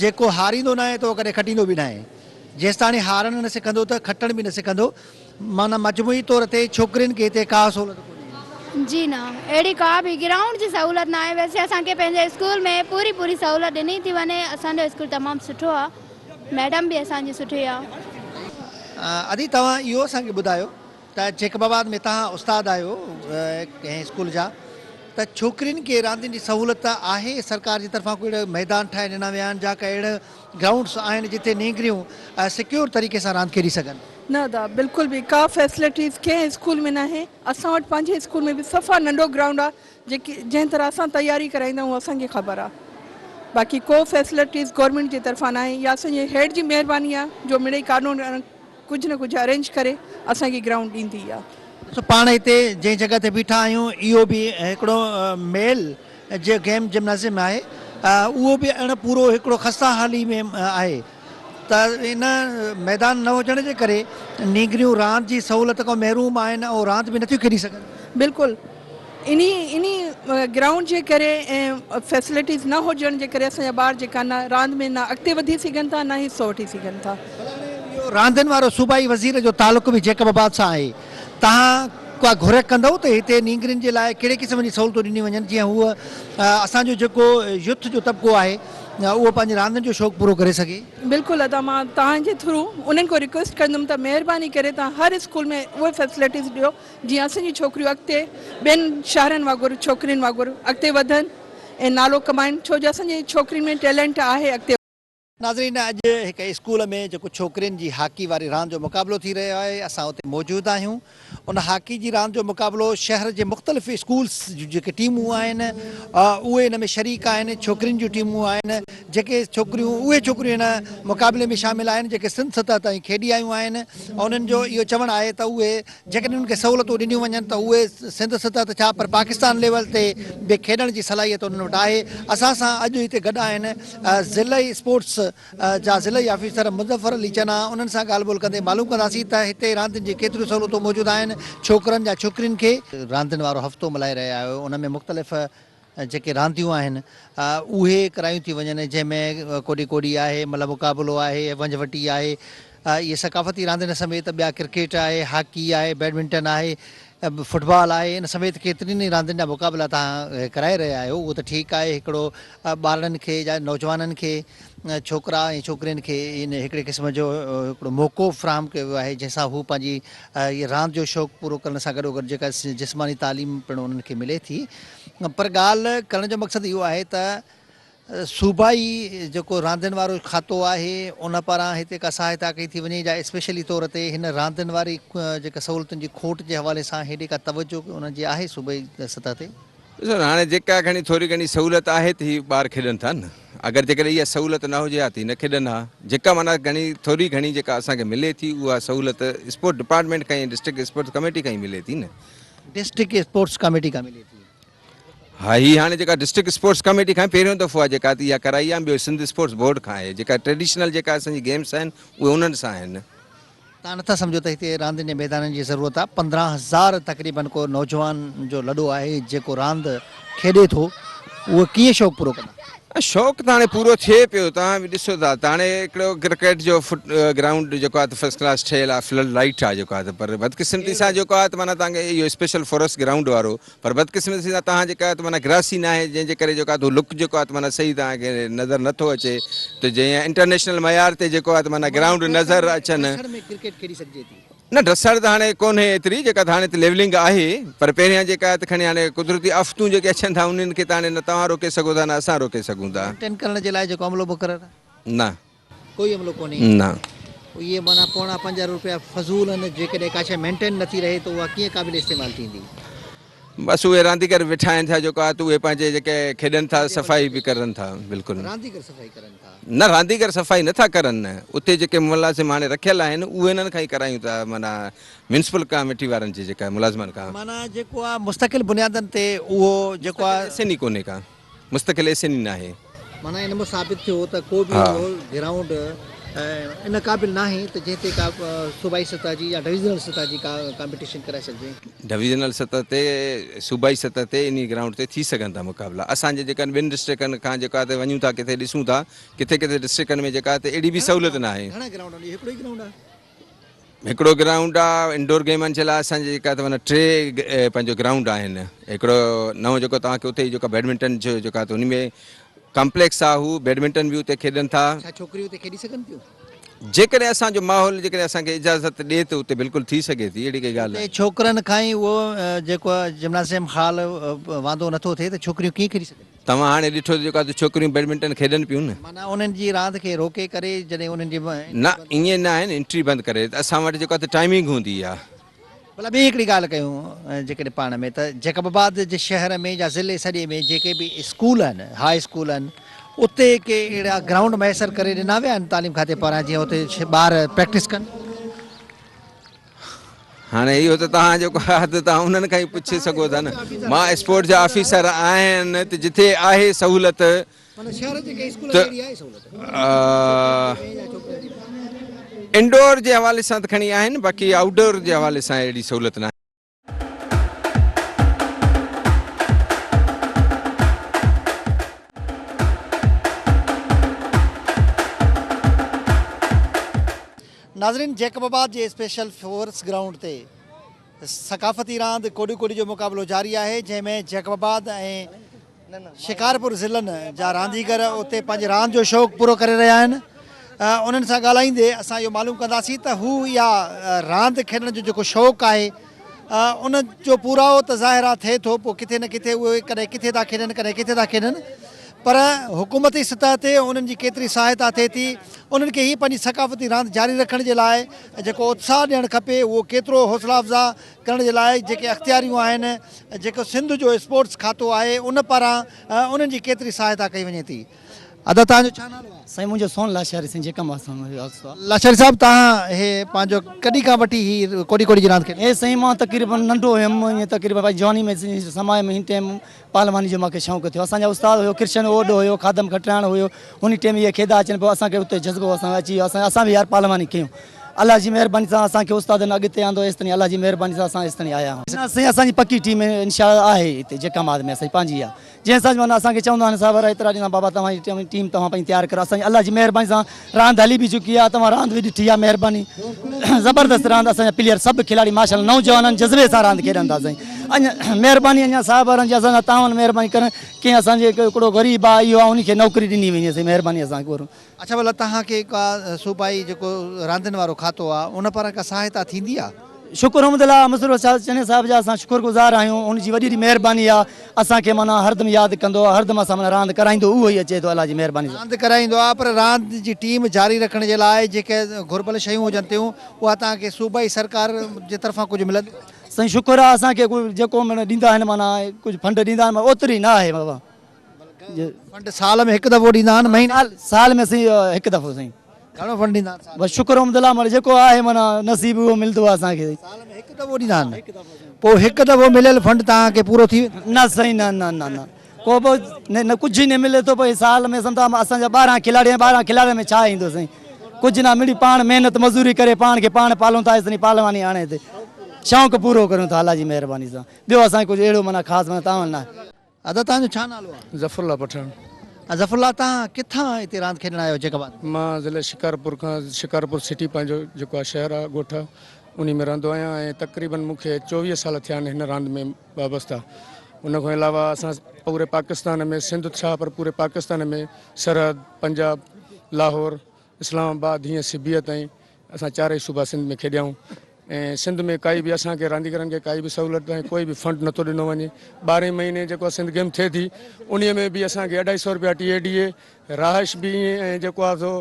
جيڪو هاريندو ناهي ته اهو ڪڏهن کٽيندو به ناهي. جيستاڻي هارڻ نه سکندو ته کٽڻ به نه سکندو. معنيٰ مجموعي طور تي ڇوڪرين کي هتي ڪا سهولت ڪونهي. جي نه اهڙي ڪا به گرائونڊ جي سهولت ناهي ويسي اسان کي پنهنجي اسڪول ۾ پوري پوري سهولت ڏني ٿي وڃي اسان جو اسڪول تمام سٺو آهي. ميڊم به اسان جي سٺي آ. ادي توهان اهو اسان کي ٻڌايو ته جيڪب آباد ۾ توهان استاد آهيو ڪنهن اسڪول جا ته ڇوڪرين کي راندين جي سهولت آهي سرڪار جي طرفان ڪو اهڙا ميدان ٺاهي ڏنا ويا آهن جا ڪا اهڙا گرائونڊس آهن جتي نينگريون سيڪيور طريقي سان راند کيڏي سگهن. نه ادا بلڪل به ڪا فيسلٽيز ڪنهن اسڪول ۾ ناهي اسان وٽ پنهنجي اسڪول ۾ به صفا ننڍو گرائونڊ آ جيڪي جنهن طرح اسان تياري ڪرائيندا آهيون اسان کي خبر آ باقي ڪو فيسلٽيز گورنمينٽ جي طرفان ناهي يا اسان جي هيڊ جي مهرباني آ جو مڙئي قانون ڪجهه نه ڪجهه ارينج ڪري اسان کي گرائونڊ ڏيندي آ. ڏسو پاڻ هتي جنهن جڳهه تي بيٺا آهيون اهو به هڪڙو ميل جي گيم جمنازيم آهي اهو به اڻ پورو هڪڙو خسته حالي ۾ آهي ته ان ميدان نه هجڻ جي ڪري نينگريون راند جي سهولت کان محروم آهن ۽ راند به نٿيون کيڏي سگهن. بلڪل. انهي انهي گرائونڊ جي ڪري ۽ فيسلٽيز نه هجڻ جي ڪري اسان جا ٻار جيڪا نه راند ۾ نه اڳتي وڌي سگهن ٿا نه حصو وٺي سگهن ٿا. اهو راندين وارو صوبائي وزير جو تعلق به جيڪب آباد سان آهي. توهان ڪا گهر ڪندؤ ته هتي نينگرين جي لاء ڪهڙي قسم جي سهولتون ڏنيون وڃن جيئن هوء اسان جو جيڪو يوٿ جو طبقو آهي اهو پنهنجي راندين جو شوق پورو ڪري سگهي. بلڪل ادا مان توهان جي ٿرو انهن کان ريڪويسٽ ڪندم ته مهرباني ڪري توهان هر اسڪول ۾ اهي فيسلٽيز ڏيو جيئن اسان جون ڇوڪريون اڳتي ٻين شهرن وانگر ڇوڪرين وانگر اڳتي وڌن ۽ نالو ڪمائن ڇو جو اسان جي ڇوڪرين ۾ ٽيلنٽ آهي اڳتي ناظرين اڄ هڪ اسڪول ۾ جيڪو ڇوڪرين جي هاڪي واري راند جو مقابلو ٿي رهيو آهي اسان اتي موجود آهيون ان هاڪي جي راند جو مقابلو شهر جي مختلف اسڪولس جون جيڪي ٽيمون آهن اهي ان ۾ شريڪ آهن ڇوڪرين جون ٽيمون آهن جيڪي ڇوڪريون اهي ڇوڪريون هن مقابلي ۾ شامل آهن جيڪي سنڌ سطح تائين کيڏي آيون آهن انهن جو اهو چوڻ آهي ته اهي جيڪڏهن انهن کي سهولتون ڏنيون وڃن ته اهي سنڌ سطح ته ڇا پر پاڪستان ليول تي به کيڏڻ جي صلاحيت انهن وٽ آهي. اسان سان اڄ هتي گڏ آهن ضلعي اسپورٽس جا ضلعي آفيسر مظفر علي چنا انهن سان ڳالهه ٻولهه ڪندي معلوم ڪنداسين ته هتي راندين جي ڪيتريون سهولتون موجود آهن ڇوڪرن يا ڇوڪرين کي. راندين وارو هفتو ملهائي رهيا آهيو ان ۾ مختلف جيڪي رانديون آهن اهي ڪرايون ٿيون وڃن جنهن ۾ ڪوڏي ڪوڏي آهي، ملهه مقابلو آهي، ونجهه وٽي آهي، اهي ثقافتي راندين سميت ٻيا ڪرڪيٽ آهي، هاڪي آهي، بيڊمنٽن آهي، فٽبال آهي ان سميت ڪيترين ئي راندين جا مقابلا توهان ڪرائي رهيا آهيو اهو ته ٺيڪ آهي هڪڙو ٻارڙن کي يا نوجوانن کي ڇوڪرا ۽ ڇوڪرين کي ان هڪڙي قسم جو هڪڙو موقعو فراهم ڪيو ويو آهي جنهن سان هو پنهنجي راند جو شوق پورو ڪرڻ سان گڏوگڏ جيڪا جسماني تعليم پڻ انهن کي ملي ٿي پر ڳالهه ڪرڻ جو مقصد اهو آهي ته صوبائي جيڪو راندين وارو کاتو آهي ان پاران هتي ڪا سهائتا ڪئي ٿي وڃي يا اسپيشلي طور تي هن راندين واري جيڪا سهولتن جي کوٽ جي حوالي سان هيڏي ڪا توجه انهن جي آهي صوبائي سطح تي؟ ڏسو نه هاڻي جيڪا گهڻي ٿوري گهڻي سهولت آهي ته هي ٻار کيڏن ٿا نه اگر جيڪڏهن اها سهولت نه هجي ها ته هي نه کيڏن ها جيڪا معنيٰ گهڻي ٿوري گهڻي جيڪا اسان کي ملي ٿي اها سهولت اسپورٽ ڊپارٽمينٽ کان ۽ ڊسٽرڪٽ اسپورٽس ڪميٽي کان ئي ملي ٿي نه. ڊسٽرڪٽ اسپورٽس ڪاميٽي کان ملي ٿي. ها هي هاڻي جيڪا ڊسٽرڪٽ اسپورٽس ڪميٽي کان پهريون دفعو آهي جيڪا اها ڪرائي آهي ٻيو سنڌ اسپورٽس بورڊ کان آهي جيڪا ٽريڊيشنل جيڪا اسان جي گيمس آهن اهي انهن سان آهن. توهان نٿا سمجهو ته هتي راندين جي ميدانن جي ضرورت آهي 15,000 تقريبن ڪو نوجوان جو لڏو آهي جيڪو راند کيڏي ٿو اهو ڪيئن شوق پورو ڪندا. شوق ته هاڻي پورو ٿئي پيو توهان به ڏسو ٿا ته هاڻي هڪڙو ڪرڪيٽ جو فٽ گرائونڊ جيڪو آهي ته فرسٽ ڪلاس ٺهيل آهي فلڊ لائيٽ آهي جيڪو آهي ته پر بدقسمتي سان جيڪو آهي ته معنيٰ توهان کي اهو اسپيشل فورس گرائونڊ وارو پر بدقسمتي سان توهان جيڪا آهي ته معنيٰ گراسي ناهي جنهن جي ڪري جيڪو آهي ته لڪ جيڪو آهي ته معنيٰ صحيح توهان کي نظر نٿو اچي ته جيئن انٽرنيشنل معيار تي جيڪو آهي ته معنيٰ گرائونڊ نظر اچن. ڊسڙ ۾ ڪرڪيٽ کيڏي سگهجي ٿي. نه ڊسڙ ته هاڻي ڪونهي ايتري جيڪا ته هاڻي ته ليولنگ آهي پر پهريان جيڪا ته کڻي هاڻي قدرتي آفتون جيڪي اچن ٿا انهن کي ته هاڻي نه توهان روڪي سگهو ٿا نه اسان روڪي سگهون ٿا. مينٽين ڪرڻ جي لاء جيڪو عملو مقرر آهي. نه. ڪوئي عملو ڪونهي. نه. اهي معنيٰ پوڻا پنج ارب روپيا فضول آهن جيڪڏهن ڪا شيء مينٽين نٿي رهي ته اها ڪيئن قابل استعمال ٿيندي. بس اهي رانديگر ويٺا آهن ڇا جيڪو آهي ته اهي پنهنجي جيڪي کيڏن ٿا صفائي به ڪرن ٿا بلڪل. رانديگر صفائي ڪرن ٿا. نه رانديگر صفائي نه ٿا ڪرن اتي جيڪي ملازم هاڻي رکيل آهن اهي انهن کان ئي ڪرايون ٿا معنيٰ ميونسپل ڪاميٽي وارن جي جيڪا ملازمن کان. معنيٰ جيڪو آهي مستقل بنيادن تي اهو جيڪو آهي. مستقل ايسن ئي ڪونهي ڪا مستقل ايسن ئي ناهي. معنيٰ ان مان ثابت ٿيو ته ڪو به اهو گرائونڊ ان قابل ناهي ته جنهن تي ڪا صوبائي سطح جي يا ڊويزنل سطح جي ڪا ڪامپيٽيشن ڪرائي سگهجي. ڊويزنل سطح تي صوبائي سطح تي انهي گرائونڊ تي ٿي سگهن ٿا مقابلا. اسان جي جيڪن ٻين ڊسٽرڪٽن کان جيڪو آهي ته وڃون ٿا ڪٿي ڏسون ٿا ڪٿي ڪٿي ڊسٽرڪٽن ۾ جيڪا آهي ته اهڙي به سهولت ناهي. گهڻا گرائونڊ آهن؟ اهو هڪڙو ئي گرائونڊ آهي؟ هڪڙو گرائونڊ آهي انڊور گيمن جي لاء اسان جي جيڪا ته معنيٰ ٽي پنهنجو گرائونڊ آهن هڪڙو نئون جيڪو توهان کي اتي ئي جيڪو بيڊمنٽن جو جيڪو آهي ته ان ۾ ڪمپليڪس آهي هو بيڊمنٽن به اتي کيڏن ٿا. ڇا ڇوڪريون اتي کيڏي سگهن ٿيون؟ جيڪڏهن اسان جو ماحول جيڪڏهن اسان کي اجازت ڏي ته اتي بلڪل ٿي سگهي ٿي اهڙي ڪائي ڳالهه ناهي. اتي ڇوڪرن کان ئي اهو جيڪو جمناسيم هال واندو نٿو ٿئي ته ڇوڪريون ڪيئن کيڏي سگهن ٿيون؟ توهان هاڻي ڏٺو ته جيڪو آهي ته ڇوڪريون بيڊمنٽن کيڏن پيون نه. معنيٰ انهن جي راند کي روڪي ڪري جڏهن انهن جي. نه ائين نه آهي نه انٽري بند ڪري ته اسان وٽ جيڪو آهي ته ٽائمنگ هوندي آهي. ڀلا ٻي هڪڙي ڳالهه ڪيون جيڪڏهن پاڻ ۾ ته جيڪب آباد جي شهر ۾ يا ضلعي سڄي ۾ جيڪي به اسڪول آهن هاء اسڪول آهن اتي ڪي اهڙا گرائونڊ ميسر ڪري ڏنا ويا آهن تعليم کاتي پاران جيئن اتي ٻار پريڪٽس ڪن. هاڻي اهو ته توهان جيڪو آهي ته توهان انهن کان ئي پڇي سگهو ٿا نه مان اسپورٽ جا آفيسر آهن ته جتي آهي سهولت ته انڊور جي حوالي سان ته کڻي آهن باقي آئوٽ ڊور جي حوالي سان اهڙي سهولت ناهي. ناظرين جيڪب آباد جي اسپيشل فورس گرائونڊ تي ثقافتي راند ڪوڏي ڪوڏي جو مقابلو جاري آهي جنهن ۾ جيڪب آباد ۽ شڪارپور ضلعن جا رانديگر اتي پنهنجي راند جو شوق پورو ڪري رهيا آهن انهن سان ڳالهائيندي اسان اهو معلوم ڪنداسين ته هو اها راند کيڏڻ جو جيڪو شوق آهي ان جو پورائو ته ظاهر آهي ٿئي ٿو پوء ڪٿي نه ڪٿي اهي ڪڏهن ڪٿي ٿا کيڏن ڪڏهن ڪٿي ٿا کيڏن پر حڪومتي سطح تي انهن جي ڪيتري سهائتا ٿئي ٿي انهن کي هي پنهنجي ثقافتي راند جاري رکڻ جي لاء جيڪو اتساهه ڏيڻ کپي اهو ڪيترو حوصلا افزا ڪرڻ جي لاء جيڪي اختياريون آهن جيڪو سنڌ جو اسپورٽس کاتو آهي ان پاران انهن جي ڪيتري سهائتا ڪئي وڃي ٿي. ادا توهان جو ڇا نالو آهي؟ سائين منهنجو سون لاشاري سائين جيڪا مان سان واسطو آهي. لاشاري صاحب توهان هي پنهنجو ڪڏهن کان وٺي هي ڪوڏي ڪوڏي جي راند کيڏو؟ هي سائين مان تقريبن ننڍو هيم ائين تقريبن پنهنجي جواني ۾ سمايم هن ٽيم پهلواني جو مونکي شوق ٿيو اسان جا استاد هيو ڪرشن اوڏ هيو خادم کٽراڻ هيو انهي ٽيم اهي کيڏا اچن پوء اسان کي اتي جذبو اسان اچي ويو اسان اسان به يار پهلواني ڪيون الله جي مهرباني سان اسان کي استادن اڳتي آندو ايستائين الله جي مهرباني سان اسان ايستائين آيا آهيون. نه سائين اسان جي پڪي ٽيم انشاء الله آهي هتي جيڪا ماد ۾ اسان جي پنهنجي آهي جنهن سان معنيٰ اسان کي چوندا آهن صاحب ايترا ڏيندا بابا توهان جي ٽيم توهان پنهنجي تيار ڪريو اسان جي الله جي مهرباني سان راند هلي به چڪي آهي توهان راند به ڏٺي آهي مهرباني زبردست راند اسان جا پليئر سڀ کلاڙي ماشاء الله نوجوان آهن جذبي سان راند کيڏن ٿا سائين اڃا مهرباني اڃا صاحب وارن جي اسان سان تعاون مهرباني ڪرن ڪنهن اسان جي هڪڙو غريب آهي اهو آهي ان کي نوڪري ڏني وڃي سائين مهرباني اسان کي اڇا ڀلا توهان کي ڪا صوبائي جيڪو راندين وارو کاتو آ ان پاران ڪا سهائتا ٿيندي آ؟ شڪر الحمدلله مصروف شاھ چني صاحب جا اسان شڪر گذار آهيون ان جي وڏي مهرباني آ اسان کي معنيٰ هردم ياد ڪندو آ هردم اسان معنيٰ راند ڪرائيندو اهو ئي اچي ٿو الله جي مهرباني سان. راند ڪرائيندو آ پر راند جي ٽيم جاري رکڻ جي لاء جيڪي گهربل شيون هجن ٿيون اها توهان کي صوبائي سرڪار جي طرفان ڪجهه ملندي؟ سائين شڪر آ اسان کي جيڪو معنيٰ ڏيندا آهن معنيٰ ڪجهه فنڊ ڏيندا آهن اوتري نه آهي بابا. فنڊ سال ۾ هڪ دفعو ڏيندا آهن مهيني؟ سال ۾ سائين هڪ دفعو سائين. گهڻو فنڊ ڏيندا آهن سال ۾؟ بس شڪر الحمدلله مڙئي جيڪو آهي معنيٰ نصيب اهو ملندو آهي اسان کي. سال ۾ هڪ دفعو ڏيندا آهن پوء هڪ دفعو مليل فنڊ توهان کي پورو ٿي ويندو؟ نه سائين نه نه نه نه ڪو به نه ڪجهه ئي نه ملي ٿو پوء سال ۾ سمجهه اسان جا 12 کلاڙي آهن 12 کلاڙين ۾ ڇا ايندو سائين ڪجهه نه مڙئي پاڻ محنت مزوري ڪري پاڻ کي پاڻ پالون ٿا ايستائين پهلواني آڻي هتي شوق پورو ڪريون ٿا الله جي مهرباني سان ٻيو اسان کي ڪجهه اهڙو معنيٰ خاص معنيٰ تعاون نه آهي. ادا توهان جو ڇا نالو آ؟ ظفر الله پٺاڻ. ظفر الله توهان ڪٿان هتي راند کيڏڻ آيا آهيو جيڪب آباد ۾؟ مان ضلعي شڪارپور کان شڪارپور سٽي پنهنجو جيڪو آ شهر آ ڳوٺ آ انهي ۾ رهندو آهيان ۽ تقريبن مون کي 24 سال ٿيا آهن هن راند ۾ وابسته ان کان علاوه اسان پوري پاڪستان ۾ سنڌ ڇا پر پوري پاڪستان ۾ سرحد پنجاب لاهور اسلام آباد هيئن سبيء تائين اسان چارئي صوبا سنڌ ۾ کيڏيائون ۽ سنڌ ۾ ڪائي به اسان کي رانديگرن کي ڪائي به سهولت ۽ ڪوئي به فنڊ نٿو ڏنو وڃي ٻارهين مهيني جيڪو سنڌ گيم ٿئي ٿي انهي ۾ به اسان کي اڍائي سو روپيا ٽي اي ڊي اي رهائش به ائين ۽ جيڪو آهي سو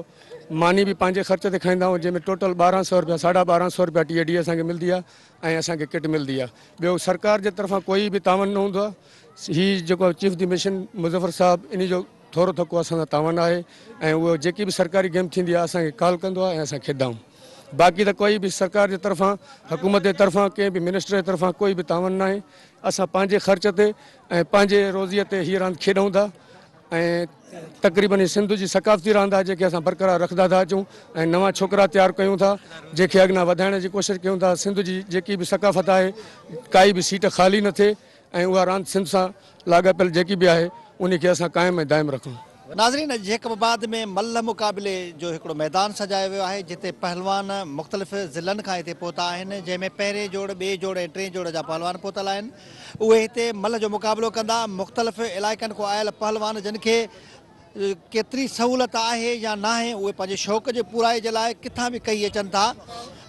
ماني به پنهنجي خرچ تي کائيندا آهيون جنهن ۾ ٽوٽل ٻارهن سو روپيا ساڍا ٻارهن سو روپيا ٽي اي ڊي اسان کي ملدي آهي ۽ اسان کي ڪٽ ملدي آهي ٻيو سرڪار جي طرفان ڪوئي به تعاون نه هوندو آهي هي جيڪو چيف the mission Muzaffar صاحب انهي جو ٿورو ٿڪو اسان سان تعاون آهي ۽ اهو جيڪي به سرڪاري گيم ٿيندي آهي اسان کي ڪال ڪندو آهي ۽ اسان کيڏندا آهيون باقي ته ڪوئي به سرڪار جي طرفان حڪومت جي طرفان ڪنهن به منسٽر جي طرفان ڪوئي به تعاون ناهي اسان پنهنجي خرچ تي ۽ پنهنجي روزيء تي هي راند کيڏون ٿا ۽ تقريبن هي سنڌ جي ثقافتي راند آهي جيڪي اسان برقرار رکندا ٿا اچون ۽ نوان ڇوڪرا تيار ڪيون ٿا جيڪي اڳنا وڌائڻ جي ڪوشش ڪيون ٿا سنڌ جي جيڪي به ثقافت آهي ڪائي به سيٽ خالي نه ٿئي ۽ اها راند سنڌ سان لاڳاپيل جيڪي به آهي انهي کي اسان قائم ۽ دائم رکون. ناظرين اڄ جيڪب آباد ۾ ملهه مقابلي جو هڪڙو ميدان سجايو ويو آهي جتي پهلوان مختلف ضلعن کان هتي پهتا آهن جنهن ۾ پهرين جوڙ ٻئي جوڙ ۽ ٽئين جوڙ جا پهلوان پهتل آهن اهي هتي ملهه جو مقابلو ڪندا مختلف علائقن کان آيل پهلوان جن کي ڪيتري سهولت آهي يا ناهي اهي پنهنجي شوق جي پورائي جي لاء ڪٿان به ڪهي اچن ٿا.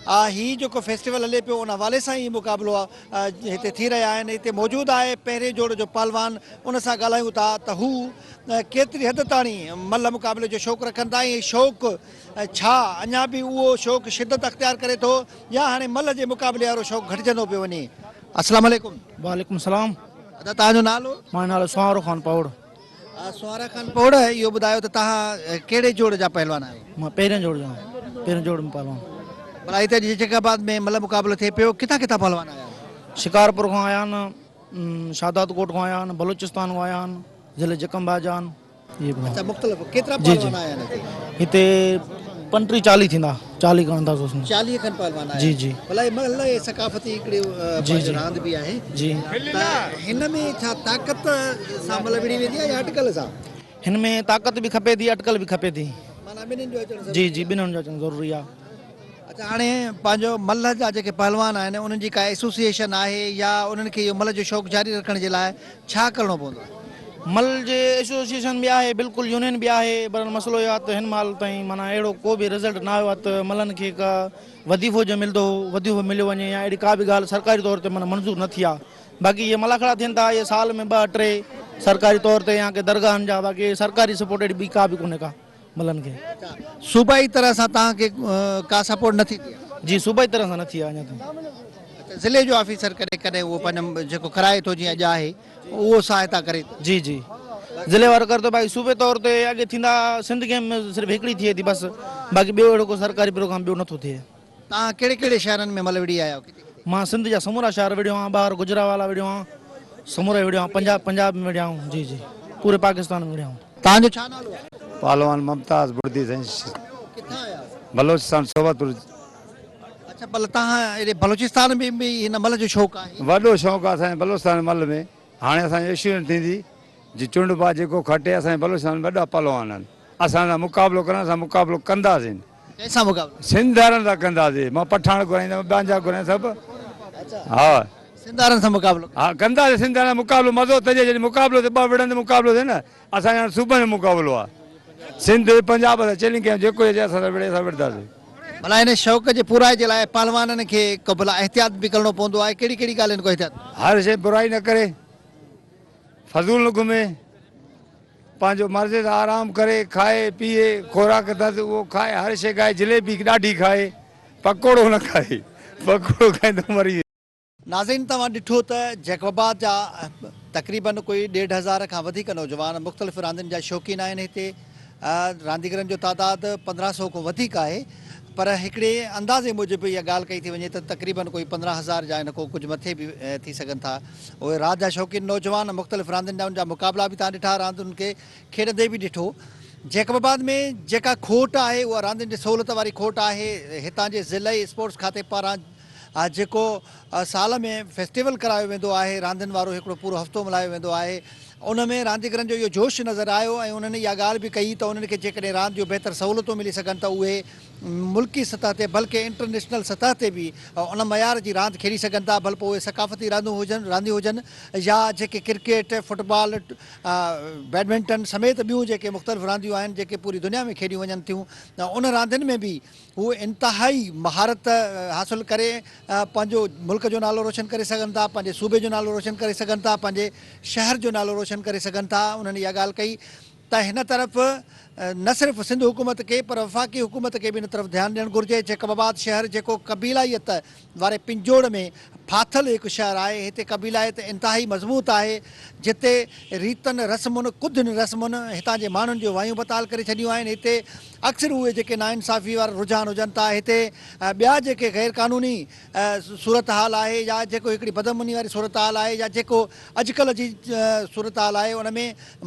هي جيڪو فيسٽيول هلي پيو ان حوالي سان هي مقابلو هتي ٿي رهيا آهن. هتي موجود آهي پهرين جوڙ جو پهلوان ان سان ڳالهايون ٿا ته هو ڪيتري حد تاڻي ملهه مقابلي جو شوق رکن ٿا ۽ هي شوق ڇا اڃا به اهو شوق شدت اختيار ڪري ٿو يا هاڻي ملهه جي مقابلي وارو شوق گهٽجندو پيو وڃي. السلام عليڪم. وعليڪم السلام. ادا توهان جو نالو؟ منهنجو نالو سونهارو خان پهوڙ. سونهارا خان پوڙ اهو ٻڌايو ته توهان ڪهڙي جوڙ جا پهلوان آهيو؟ مان پهرين جوڙ جو آهيان، پهرين جوڙ ۾ پهلوان. ڀلا هتي اڄ جيڪب آباد ۾ ملهه مقابلو ٿئي پيو ڪٿان ڪٿان پهلوان آيا آهن؟ شڪارپور کان آيا آهن، شهداد ڪوٽ کان آيا آهن، بلوچستان کان آيا آهن، ضلعي جيڪب آباد جا آهن. اڇا مختلف ڪيترا پهلوان آيا آهن هتي؟ هتي پنٽيهه چاليهه ٿيندا، چاليهه کن اندازو سمجهه. چاليهه کن پهلوان آيا. جي جي. ڀلا هي ملهه هي ثقافتي هڪڙي پنهنجو راند به آهي. جي. ته هن ۾ ڇا طاقت سان ملهه وڙهي ويندي آهي يا اٽڪل سان؟ هن ۾ طاقت به کپي ٿي اٽڪل به کپي ٿي. معنيٰ ٻنهين جو اچڻ ضروري جي جي ٻنهين جو اچڻ ضروري آهي. اڇا هاڻي پنهنجو ملهه جا جيڪي پهلوان آهن انهن جي ڪا ايسوسيئيشن آهي يا انهن کي اهو ملهه جو شوق جاري رکڻ جي لاء ڇا ڪرڻو پوندو آهي؟ ملهه جي ايسوسيئيشن به آهي بلڪل يونين به آهي پر مسئلو اهو آهي ته هن مهل تائين معنيٰ اهڙو ڪو به رزلٽ نه آيو آهي ته ملهن کي ڪا وظيفو جو ملندو هو وظيفو مليو وڃي يا اهڙي ڪا به ڳالهه سرڪاري طور تي معنيٰ منظور نه ٿي آهي باقي اهي ملاکڙا ٿين ٿا اهي سال ۾ ٻه ٽي سرڪاري طور تي يا ڪي درگاهن جا باقي سرڪاري سپورٽ اهڙي ٻي ڪا به ڪونهي ڪا ملن کي. صوبائي طرح سان توهان کي ڪا سپورٽ نه ٿي ٿئي؟ جي صوبائي طرح سان نه ٿي آهي اڃا تائين. اڇا ضلعي جو آفيسر ڪڏهن ڪڏهن اهو پنهنجو جيڪو ڪرائي ٿو جيئن اڄ آهي اهو سهائتا ڪري ٿو. جي جي ضلعي وارو ڪري ٿو باقي صوبي طور تي اڳي ٿيندا سنڌ گيم ۾ صرف هڪڙي ٿئي ٿي بس باقي ٻيو اهڙو ڪو سرڪاري پروگرام ٻيو نٿو ٿئي. توهان ڪهڙي ڪهڙي شهرن ۾ ملهه وڙهي آيا آهيو ڪٿي ڪٿي؟ مان سنڌ جا سمورا شهر وڙهيو آهيان ٻاهر گجرانوالا وڙهيو آهيان سمورا وڙهيو آهيان پنجاب پنجاب ۾ وڙهيا آهيون جي جي پوري پاڪستان ۾ وڙهيا آهيون. توهان جو ڇا نالو آهي؟ پهلوان ممتاز بڙدي سائين. ڪٿان آيا آهيو؟ بلوچستان صحبت پور. اڇا ڀلا توهان هيڏي بلوچستان ۾ به هن ملهه جو شوق آهي؟ وڏو شوق آهي اسان کي بلوچستان ملهه ۾ هاڻي اسان جي ايشوئن ٿيندي جي چونڊبا جيڪو کٽي اسان جي بلوچستان ۾ وڏا پهلوان آهن اسان سان مقابلو ڪرڻ اسان مقابلو ڪنداسين. ڪنهن سان مقابلو؟ سنڌ وارن سان ڪنداسين مان پٺاڻ گهرائيندم ٻانجا گهرائيندم سڀ ها. سنڌ وارن سان مقابلو ها ڪنداسين سنڌ وارن سان مقابلو مزو ته اچي جڏهن مقابلو ٿئي ٻه وڙهن ته مقابلو ٿئي نه اسان جو هاڻي صوبن جو مقابلو آهي سنڌ پنجاب سان چيلنج ڪيون جيڪو اچي اسان سان وڙهي اسان وڙهنداسين. ڀلا هن شوق جي پورائي جي لاء پهلوانن کي ڪو ڀلا احتياط به ڪرڻو پوندو آهي ڪهڙي ڪهڙي ڳالهين کان احتياط؟ هر شيء برائي نه ڪري فضول نه گهمي. پنهنجو مرضي سان آرام ڪري، کائي پيئي، خوراڪ اٿس اهو کائي، هر شيء کائي، جليبي ڏاڍي کائي، پڪوڙو نه کائي، پڪوڙو کائيندو مري ويندو. ناظرين توهان ڏٺو ته جيڪب آباد جا تقريبن ڪوئي ڏيڍ هزار کان وڌيڪ نوجوان مختلف راندين جا شوقين آهن هتي رانديگرن جو تعداد 15 سئو کان وڌيڪ آهي پر هڪڙي اندازي موجب اها ڳالهه ڪئي ٿي وڃي ته تقريبن ڪوئي 15 هزار جا ان کان ڪجهه مٿي به ٿي سگهن ٿا اهي راند جا شوقين نوجوان مختلف راندين جا ان جا مقابلا به توهان ڏٺا راندن کي کيڏندي به ڏٺو. جيڪب آباد ۾ جيڪا کوٽ آهي اها راندين جي سهولت واري کوٽ آهي هتان جي ضلعي اسپورٽس کاتي پاران جيڪو سال ۾ فيسٽيول ڪرايو ويندو آهي راندين وارو هڪڙو پورو هفتو ملهايو ويندو آهي ان ۾ رانديگرن جو اهو جوش نظر آيو ۽ انهن اها ڳالهه به ڪئي ته انهن کي جيڪڏهن راند جون بهتر سهولتون ملي سگهن ته اهي ملڪي سطح تي بلڪه انٽرنيشنل سطح تي به ان معيار جي راند کيڏي سگهن ٿا ڀل پوء اهي ثقافتي رانديون هجن رانديون هجن يا جيڪي ڪرڪيٽ، فٽبال، بيڊمنٽن سميت ٻيون جيڪي مختلف رانديون آهن جيڪي پوري دنيا ۾ کيڏيون وڃن ٿيون ان راندين ۾ به هو انتهائي مهارت حاصل ڪري پنهنجو ملڪ جو نالو روشن ڪري سگهن ٿا پنهنجي صوبي جو نالو روشن ڪري سگهن ٿا پنهنجي شهر جو نالو روشن ڪري سگهن ٿا انهن اها ڳالهه ڪئي ته هن طرف نه صرف سنڌ حڪومت کي پر وفاقي حڪومت کي به ان طرف ڌيان ڏيڻ گهرجي. جيڪب آباد شهر جيڪو قبيلائيت واري پنجوڙ ۾ ڦاٿل هڪ شهر آهي، هتي قبيلائيت انتهائي مضبوط آهي، جتي ريتن رسمن، ڪڌين رسمن هتان جي ماڻهن جون وايون بتال ڪري ڇڏيون آهن، هتي اڪثر اهي جيڪي ناانصافي وارا رجحان هجن ٿا، هتي ٻيا جيڪي غير قانوني صورتحال آهي يا جيڪو هڪڙي بدامني واري صورتحال آهي يا جيڪو اڄڪلهه جي صورتحال آهي ان ۾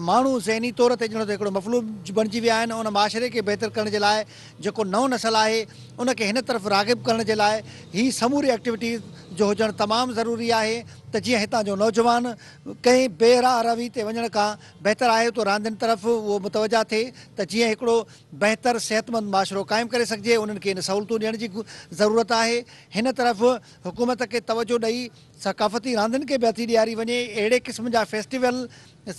ماڻهو ذهني طور تي ڄڻ ته هڪڙو مفلوج بڻجي ويا آهن ان معاشري کي بهتر ڪرڻ جي لاء جيڪو نئون نسل آهي ان کي هن طرف راغب ڪرڻ جي لاء هي سموري ايڪٽيوٽيز جو هجڻ تمام ضروري آهي ته جيئن هتان جو نوجوان ڪنهن بي راهه روي تي وڃڻ کان بهتر آهي ته راندين طرف اهو متوجه ٿئي ته جيئن هڪڙو بهتر صحتمند معاشرو قائم ڪري سگهجي انهن کي ان سهولتون ڏيڻ جي ضرورت آهي هن طرف حڪومت کي توجه ڏئي ثقافتي راندين کي به هٿي ڏياري وڃي اهڙي قسم جا فيسٽيول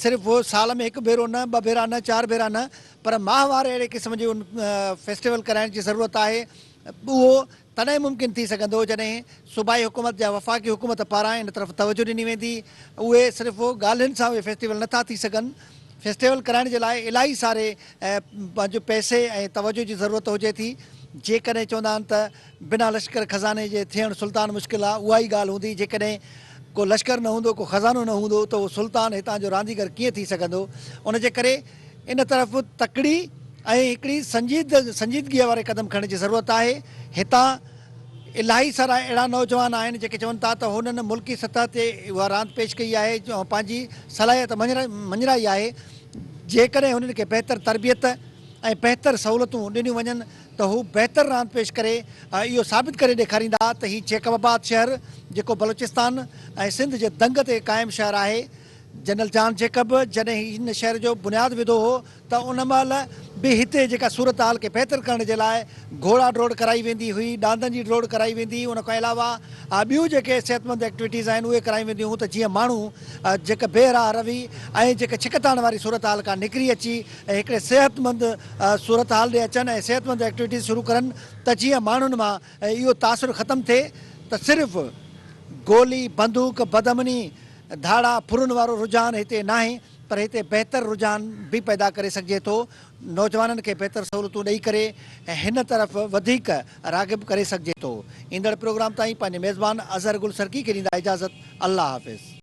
صرف سال ۾ هڪ ڀيرو نه ٻه ڀيرا نه چار ڀيرا نه پر ماهوار اهڙي قسم جي فيسٽيول ڪرائڻ جي ضرورت آهي اهو تڏهن ممڪن ٿي سگهندو جڏهن صوبائي حڪومت يا وفاقي حڪومت پاران ان طرف توجه ڏني ويندي اهي صرف ڳالهين سان اهي فيسٽيول نٿا ٿي سگهن فيسٽيول ڪرائڻ جي لاء الاهي ساري پنهنجو پئسي ۽ توجه جي ضرورت هجي ٿي جيڪڏهن چوندا آهن ته بنا لشڪر خزاني جي ٿيڻ سلطان مشڪل آ اها ئي ڳالهه هوندي جيڪڏهن ڪو لشڪر نه هوندو ڪو خزانو نه هوندو ته اهو سلطان هتان جو رانديگر ڪيئن ٿي سگهندو ان جي ڪري ان طرف تڪڙي ۽ هڪڙي سنجيد سنجيدگيء واري قدم کڻڻ جي ضرورت آهي هتان الاهي سارا اهڙا نوجوان آهن جيڪي چون ٿا ته هنن ملڪي سطح تي اها راند پيش ڪئي آهي ۽ پنهنجي صلاحيت مڃرائي آهي جيڪڏهن هنن کي بهتر تربيت ۽ بهتر سهولتون ڏنيون وڃن ته هو بهتر راند پيش ڪري اهو ثابت ڪري ڏيکاريندا ته هي جيڪب آباد شهر جيڪو بلوچستان ۽ سنڌ جي دنگ تي قائم شهر آهي. جنرل جان جيڪب جڏهن هن شهر جو بنياد وڌو هو ته ان مهل به هتي جيڪا صورتحال کي بهتر ڪرڻ جي لاء گهوڙا ڊوڙ ڪرائي ويندي هئي، ڏاندن جي ڊوڙ ڪرائي ويندي هئي، ان کان علاوه ٻيون جيڪي صحتمند ايڪٽيوٽيز آهن اهي ڪرايون وينديون هيون ته جيئن ماڻهو جيڪا بي راهه روي ۽ جيڪا ڇڪتاڻ واري صورتحال کان نڪري اچي ۽ هڪڙي صحتمند صورتحال ڏي اچن ۽ صحتمند ايڪٽيوٽيز شروع ڪرن ته جيئن ماڻهن مان اهو تاثر ختم ٿئي ته صرف گولي، بندوق، بدامني، ڌاڙا، ڦرن وارو رجحان هتي ناهي پر هتي بهتر رجحان به پيدا ڪري سگهجي ٿو، نوجوانن کي بهتر سهولتون ڏئي ڪري هن طرف وڌيڪ راغب ڪري سگهجي ٿو. ايندڙ پروگرام تائين پنهنجي ميزبان اظهر گل سرڪي کي ڏيندا اجازت الله حافظ.